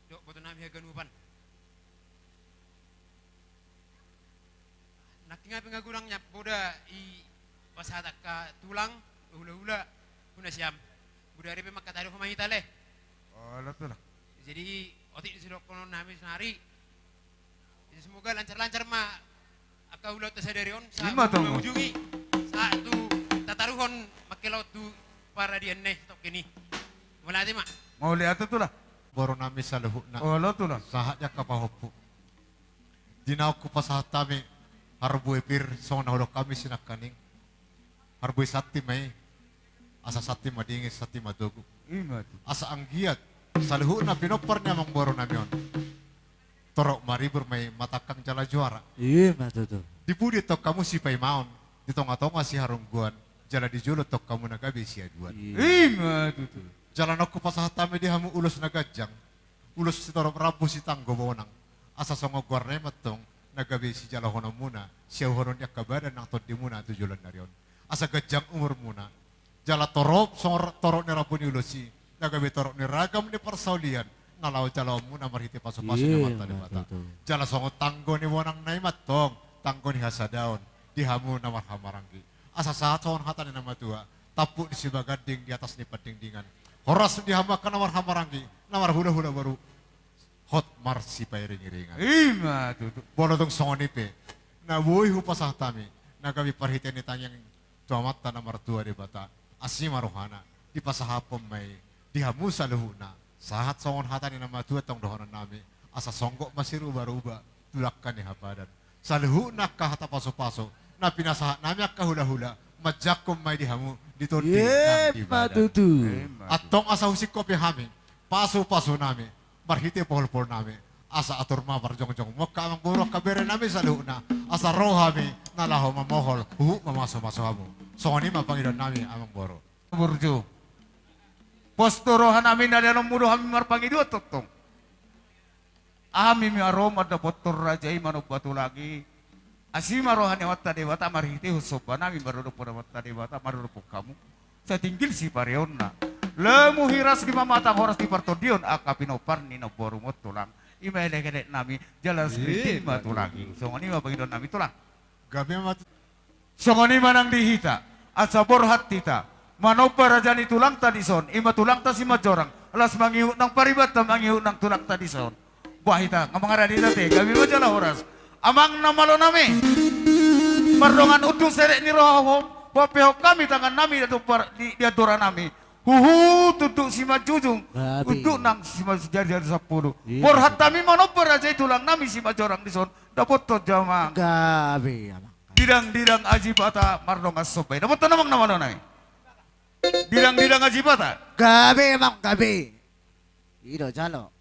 dohot boto nami haganupan. Nangkin pe nga godang nian poda i pasahat angka tulang, hula-hula, tu nasiam. Bodari pe mangkatai do homa hita, le. Olo, tulang. Jadi otik do sidohonon nami sonari. Jadi semoga lancar-lancar ma angka ulaonta sadari on, sahat tu ujung i, sahat tu tataruhon Mangkela on tu paradianna i tongkin i. Mauliate ma. Mauliate, tulang. Boru nami saluhutna. Olo, tulang. Sahat di angka pahompu. Di naung hupasahat hami harbue pir, songon na hudok hami sinangkaning. Harbue santi ma i, asa santi ma dingin, santi ma togu. I ma tutu. Asa anggiat saluhutna pinompar ni amangboru nami on, torop maribur ma i, matangkang jala juara. I ma tutu. Di pudi tong hamu sipaimaon, di tonga-tonga siharunggoan, jala di jolo tong hamu na gabe siaduan. I ma tutu. Jala naung hupasahat hami di hamu ulos na ganjang, ulos sitorop rambu sitanggo bonang. Asa songon goarna i ma tong na gabe sijalahononmuna, siahuhonon ni angka badan nang tondimuna tu joloan ni ari on. Asa ganjang umurmuna. Jala torop songon torop ni rambu ni ulos i, na gabe torop ni ragam ni parsaulian na laho jaloonmuna marhite pasupasu ni Amanta Debata. Jala songon tanggo ni bonang na i ma tong tanggo ni hasadaon di hamu na marhahamaranggi. Asa sahat songon hata ni na matua, tampuk ni sibaganding di atas ni pandingdingan. Horas di hamu angka na marhahamaranggi, na marhulahula boru, hot marsipairingiringan. I ma tutu. Molo tung songon i pe na boi hupasahat hami, na gabe parhitean ni tangiang tu Amanta na martua Debata, asi ma rohana, dipasahaphon ma i di hamu saluhutna. Sahat songon hata ni na matua tong dohonon nami, asa songgop ma sirubaruba tu dangka ni hapadan. Saluhutna angka hata pasupasu na pinasahat nami angka hulahula, manjangkon ma i di hamu di tondi nang di badan. Antong asa husingkop hami pasupasu nami marhite poholpohol nami, asa atur ma parjongjongmu angka amangboru, angka bere nami saluhutna, asa ro hami na laho mamohol, huhut mamasumasu hamu. Songon i ma pangidoan nami, amangboru. Burju. Pos do roha nami na dalanmu do hami marpangidoan tongtong. Hami ma ro mandapothon raja i, manomba tulang i. Asi ma roha ni Amanta Debata marhitehon somba nami maradophon Amanta Debata maradophon hamu. Sai tinggil sipareonna. Lemu hiras di mamatang, horas di partondion angka pinompar ni namborumu on, tulang. I ma elekelek nami, jala sriting ma tulang i. Songon i ma pangidoan nami, tulang. Gabe ma tu- Songon i ma nang di hita, asa borhat hita manomba raja ni tulangta dison, i ma tulangta Simanjorang, laos mangihut nang paribanta, mangihut nang tulangta dison. Bah, hita nga mangaradei ate, gabe ma jala horas. Amang na malo nami, mardongan unduk serep ni roha ho, pahompu hami tangan nami di, di andora nami. Huhut unduk simanjujung, unduk nang simanjujung jari sampulu. Borhat hami manomba raja i tulang nami Simanjorang dison, dapothon jo amang. Gabe, amang. Didang-didang Aji Bata mardongan somba i. Dapothon amang na malo nai. Didang-didang Aji Bata. Gabe, amang, gabe. I do jalo.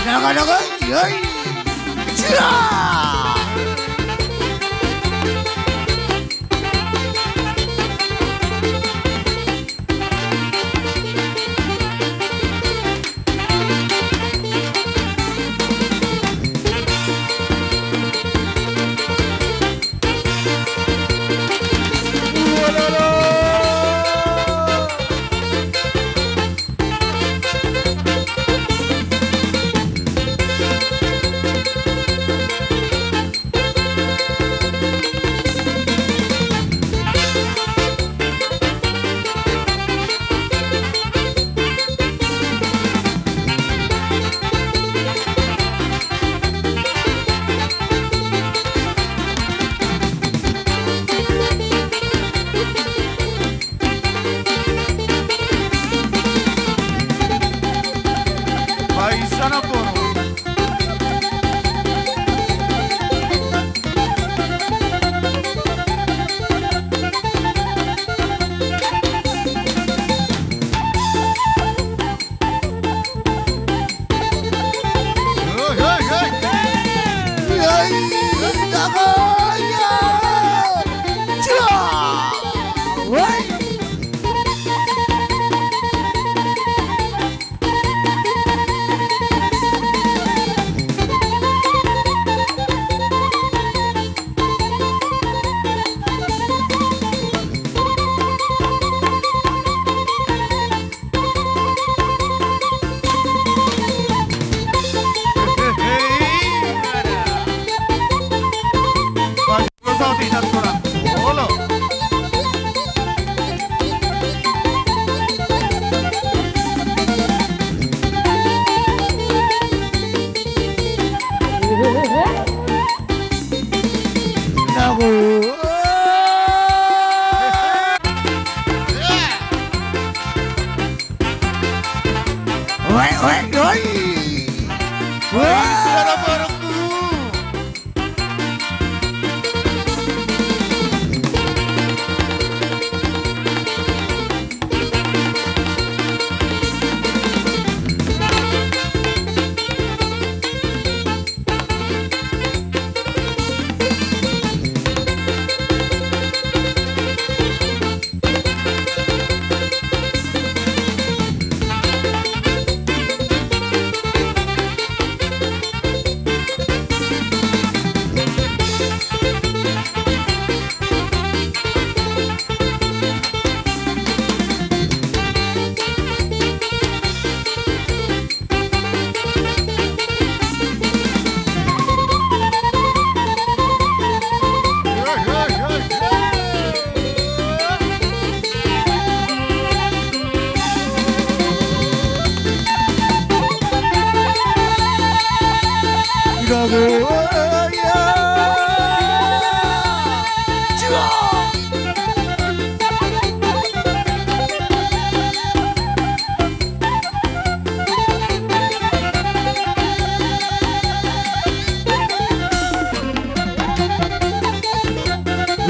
Naga, naga, yoi. Cia!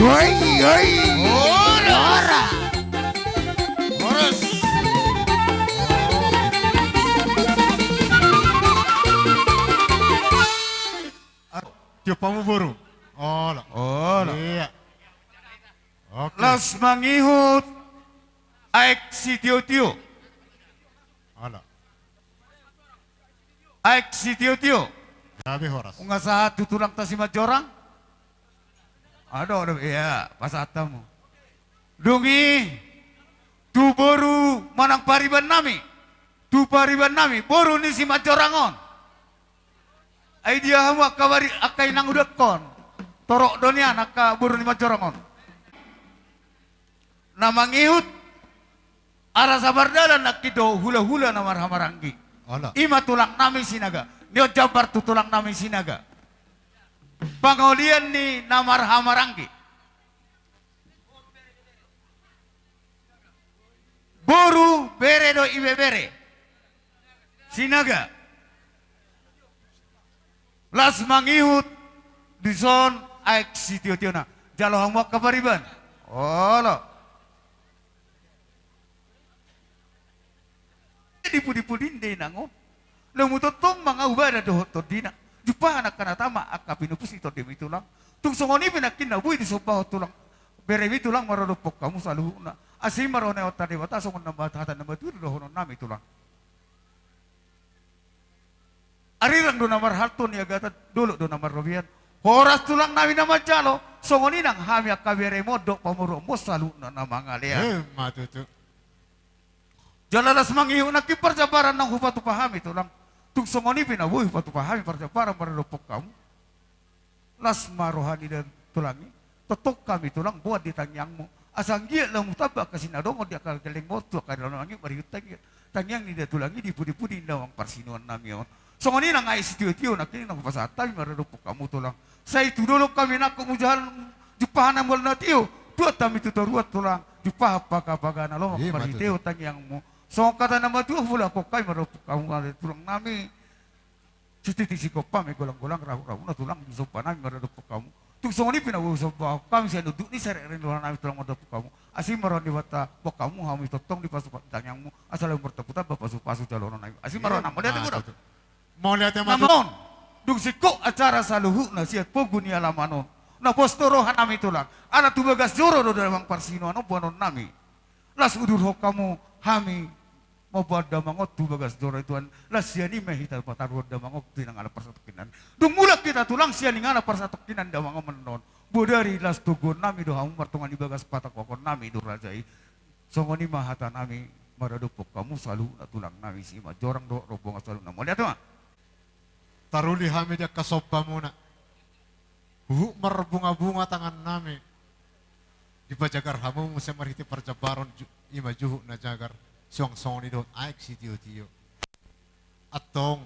Oi, oi. Horas. Horas. Tiop hamu boru. Olo. Olo. Iya. Oke. Las mangihut aek sitiotio. Olo. Aek sitiotio. Gabe horas. Nunga sahat tu tulangta Simanjorang? Adong, adong, iya, pasahat hamu. Dung i tu boru manang pariban nami, tu pariban nami, boru ni Simanjorang on. Ai dia hamu angka bari, angka inang udakkon? Torop do nian angka boru ni Manjorang on. Na mangihut arasa mardalan nangkin do hulahula na marhahamaranggi. Olo. I ma tulang nami Sinaga. Nion jambar tu tulang nami Sinaga. Pangolian ni na marhahamaranggi. Boru, bere dohot ibebere Sinaga. Las mangihut dison aek sitiotiona. Jalo hamu angka pariban. Olo. Di pudipudi ni inang on. Lomo tongtong mangau badan dohot tondina. Jumpahan angka na tama angka pinopus ni tondimi tulang. Tung songon i pe nangkin na boi disombahon tulang, beremi tulang maradophon hamu saluhutna. Asi ma roha ni Amanta Debata songon na hata ni natuatua dohonon nami tulang. Arirang do na marhalto, niagatan dolok do na marrobean. Horas tulang nami na manjalo, songon i nang hami angka beremon dohot pamoruonmon saluhutna na mangalean. Emma tutu. Jala las mangihut nangkin parjambaran naung hupatupa hami tulang. Tung songon i pe na boi hupatupa hami parjambaran maradophon hamu. Las ma roha ni da tulang i. Tongtong hami tulang boan di tangiangmu. Asa anggiat lam hutamba angka sinadongan di angka gellengmon tu angka na mangihut marihut tangiang, tangiang ni da tulang i di pudipudi ni damang parsinuan nami on. Songon i nang aek sitiotio nangkin nang hupasahat hami maradophon hamu tulang. Sai tu dolok hami nangkok, jumpahan hami mual na tio, tuat hami tu toruan tulang. Jumpahan pagapaga na lomak marhitehon tangiangmu. Songon hata ni natuatua huulahon hami maradophon hamu tulang nami. Sititi sigompa ma i golanggolang, ramurami tulang disomba nami maradophon hamu. Tung songon i pe na husombahon hami sian unduk ni sariaran ni roha nami tulang maradophon hamu. Asi ma roha ni Debata, boan hamu hami tongtong dipasupasu tangiangmu. Asa lam martambutamba pasupasu jaloon nami. Asi ma roha nami. Mauliate ma tutu. Mauliate ma tutu. Namon, dung singkop acara saluhutna sian pogu ni alaman on, na pos do roha nami tulang. Ala tu bagas joro do damang parsinuan on boanon nami. Las uduthon hamu hami mamboan damang on tu bagas joro ni Tuhan, las sian i ma hita pataruhon damang on tu inganan parsatongkinan. Dung mulak hita tulang sian inganan parsatongkinan damang on annon, bodari las toguon nami do hamu martonga ni bagas pataruhon nami do raja i. Songon i ma hata nami maradophon hamu saluhutna tulang nami Simanjorang dohot rombongan saluhutna. Mauliate ma. Taruli hami di angka sombamuna. Huhut marbungabunga tangan nami. Dipajagar hamu muse marhite parjambaron ju-, i ma juhut na jagar, suang songon i dohot aek sitiotio. Antong,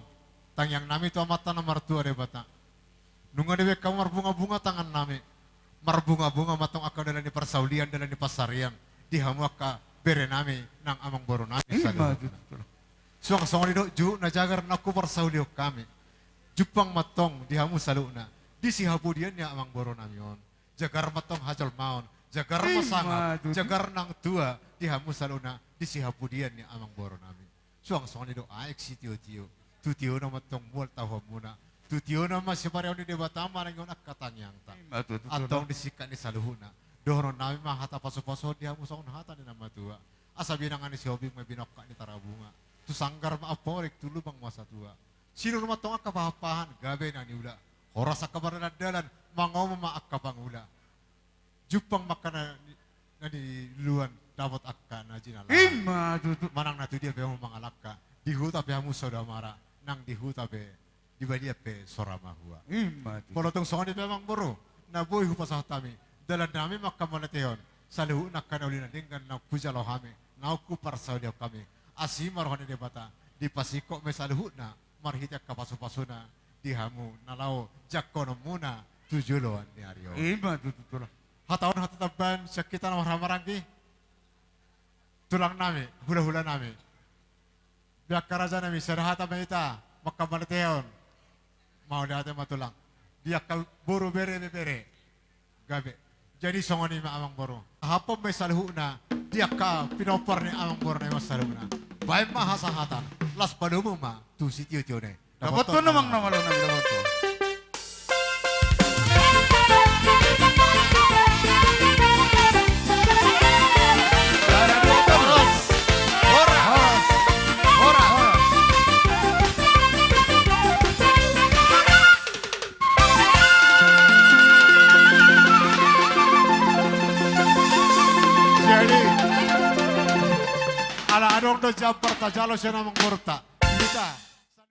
tangiang nami tu Amanta na martua Debata. Nunga dibaen hamu marbungabunga tangan nami. Marbungabunga ma antong angka dalan ni parsaulian, dalan ni pansarian. Di hamu angka bere nami nang amangboru nami saluhutna. Ima tutu. Suang songon i dohot juhut na jagar naung huparsaulihon hami. Jumpang ma antong di hamu saluhutna di sihapudian ni amangboru nami on. Jagar ma antong hajolmaon, jagar ma sangap, jagar nang tua di hamu saluhutna di sihapudian ni amangboru nami. Suang songon i do aek sitiotio. Tu tiona ma antong mual tahuonmuna. Tu tiona ma sipariaon ni Debata manangihon angka tangiangta. Ima tutu. Antong di singkat ni saluhutna, dohonon nami ma hata pasupasuon di hamu songon hata ni na matua. Asa binanga ni Sihombing ma binongkak ni Tarabunga. Tu sanggar ma amporik, tu lubang ma satua. Sinur ma antong angka pahanpahan gabe na niula. Horas angka mardalandalan, mangomo ma angka pangula. Jumpang ma angka na ni, na niluluan, dapot angka na jinalahan. Ima tutu. Manang na tu dia pe hamu mangalangka, di huta pe hamu so damara, nang di huta pe di balian pe so ra mahua. Ima tutu. Molo tung songon i pe amangboru, na boi hupasahat hami, dalan nami ma angka mauliatehon, saluhutna angka na uli na denggan naung hujalo hami, naung huparsaulihon hami. Asi ma roha ni Debata, dipasingkop ma i saluhutna marhite angka pasupasuna di hamu na laho jangkononmuna tu joloan ni ari on. Ima tutu tulang. Hata on hata tambahan sian hita na marhahamaranggi. Tulang nami, hulahula nami. Di angka raja nami, sada hata ma hita mangkamauliatehon. Mauliate ma tulang. Di angka boru, bere, ibebere. Gabe. Jadi songon i ma amangboru. Haposan ma i saluhutna di angka pinompar ni amangboru na i ma saluhutna. Baen ma hasahatan, laos padomu ma tu sitio-tio na i. Dapothon ma na malo na dapothon. Horas. Horas. Horas. Jadi, ala adong do jambar tajalo sian amangborunta. Hita.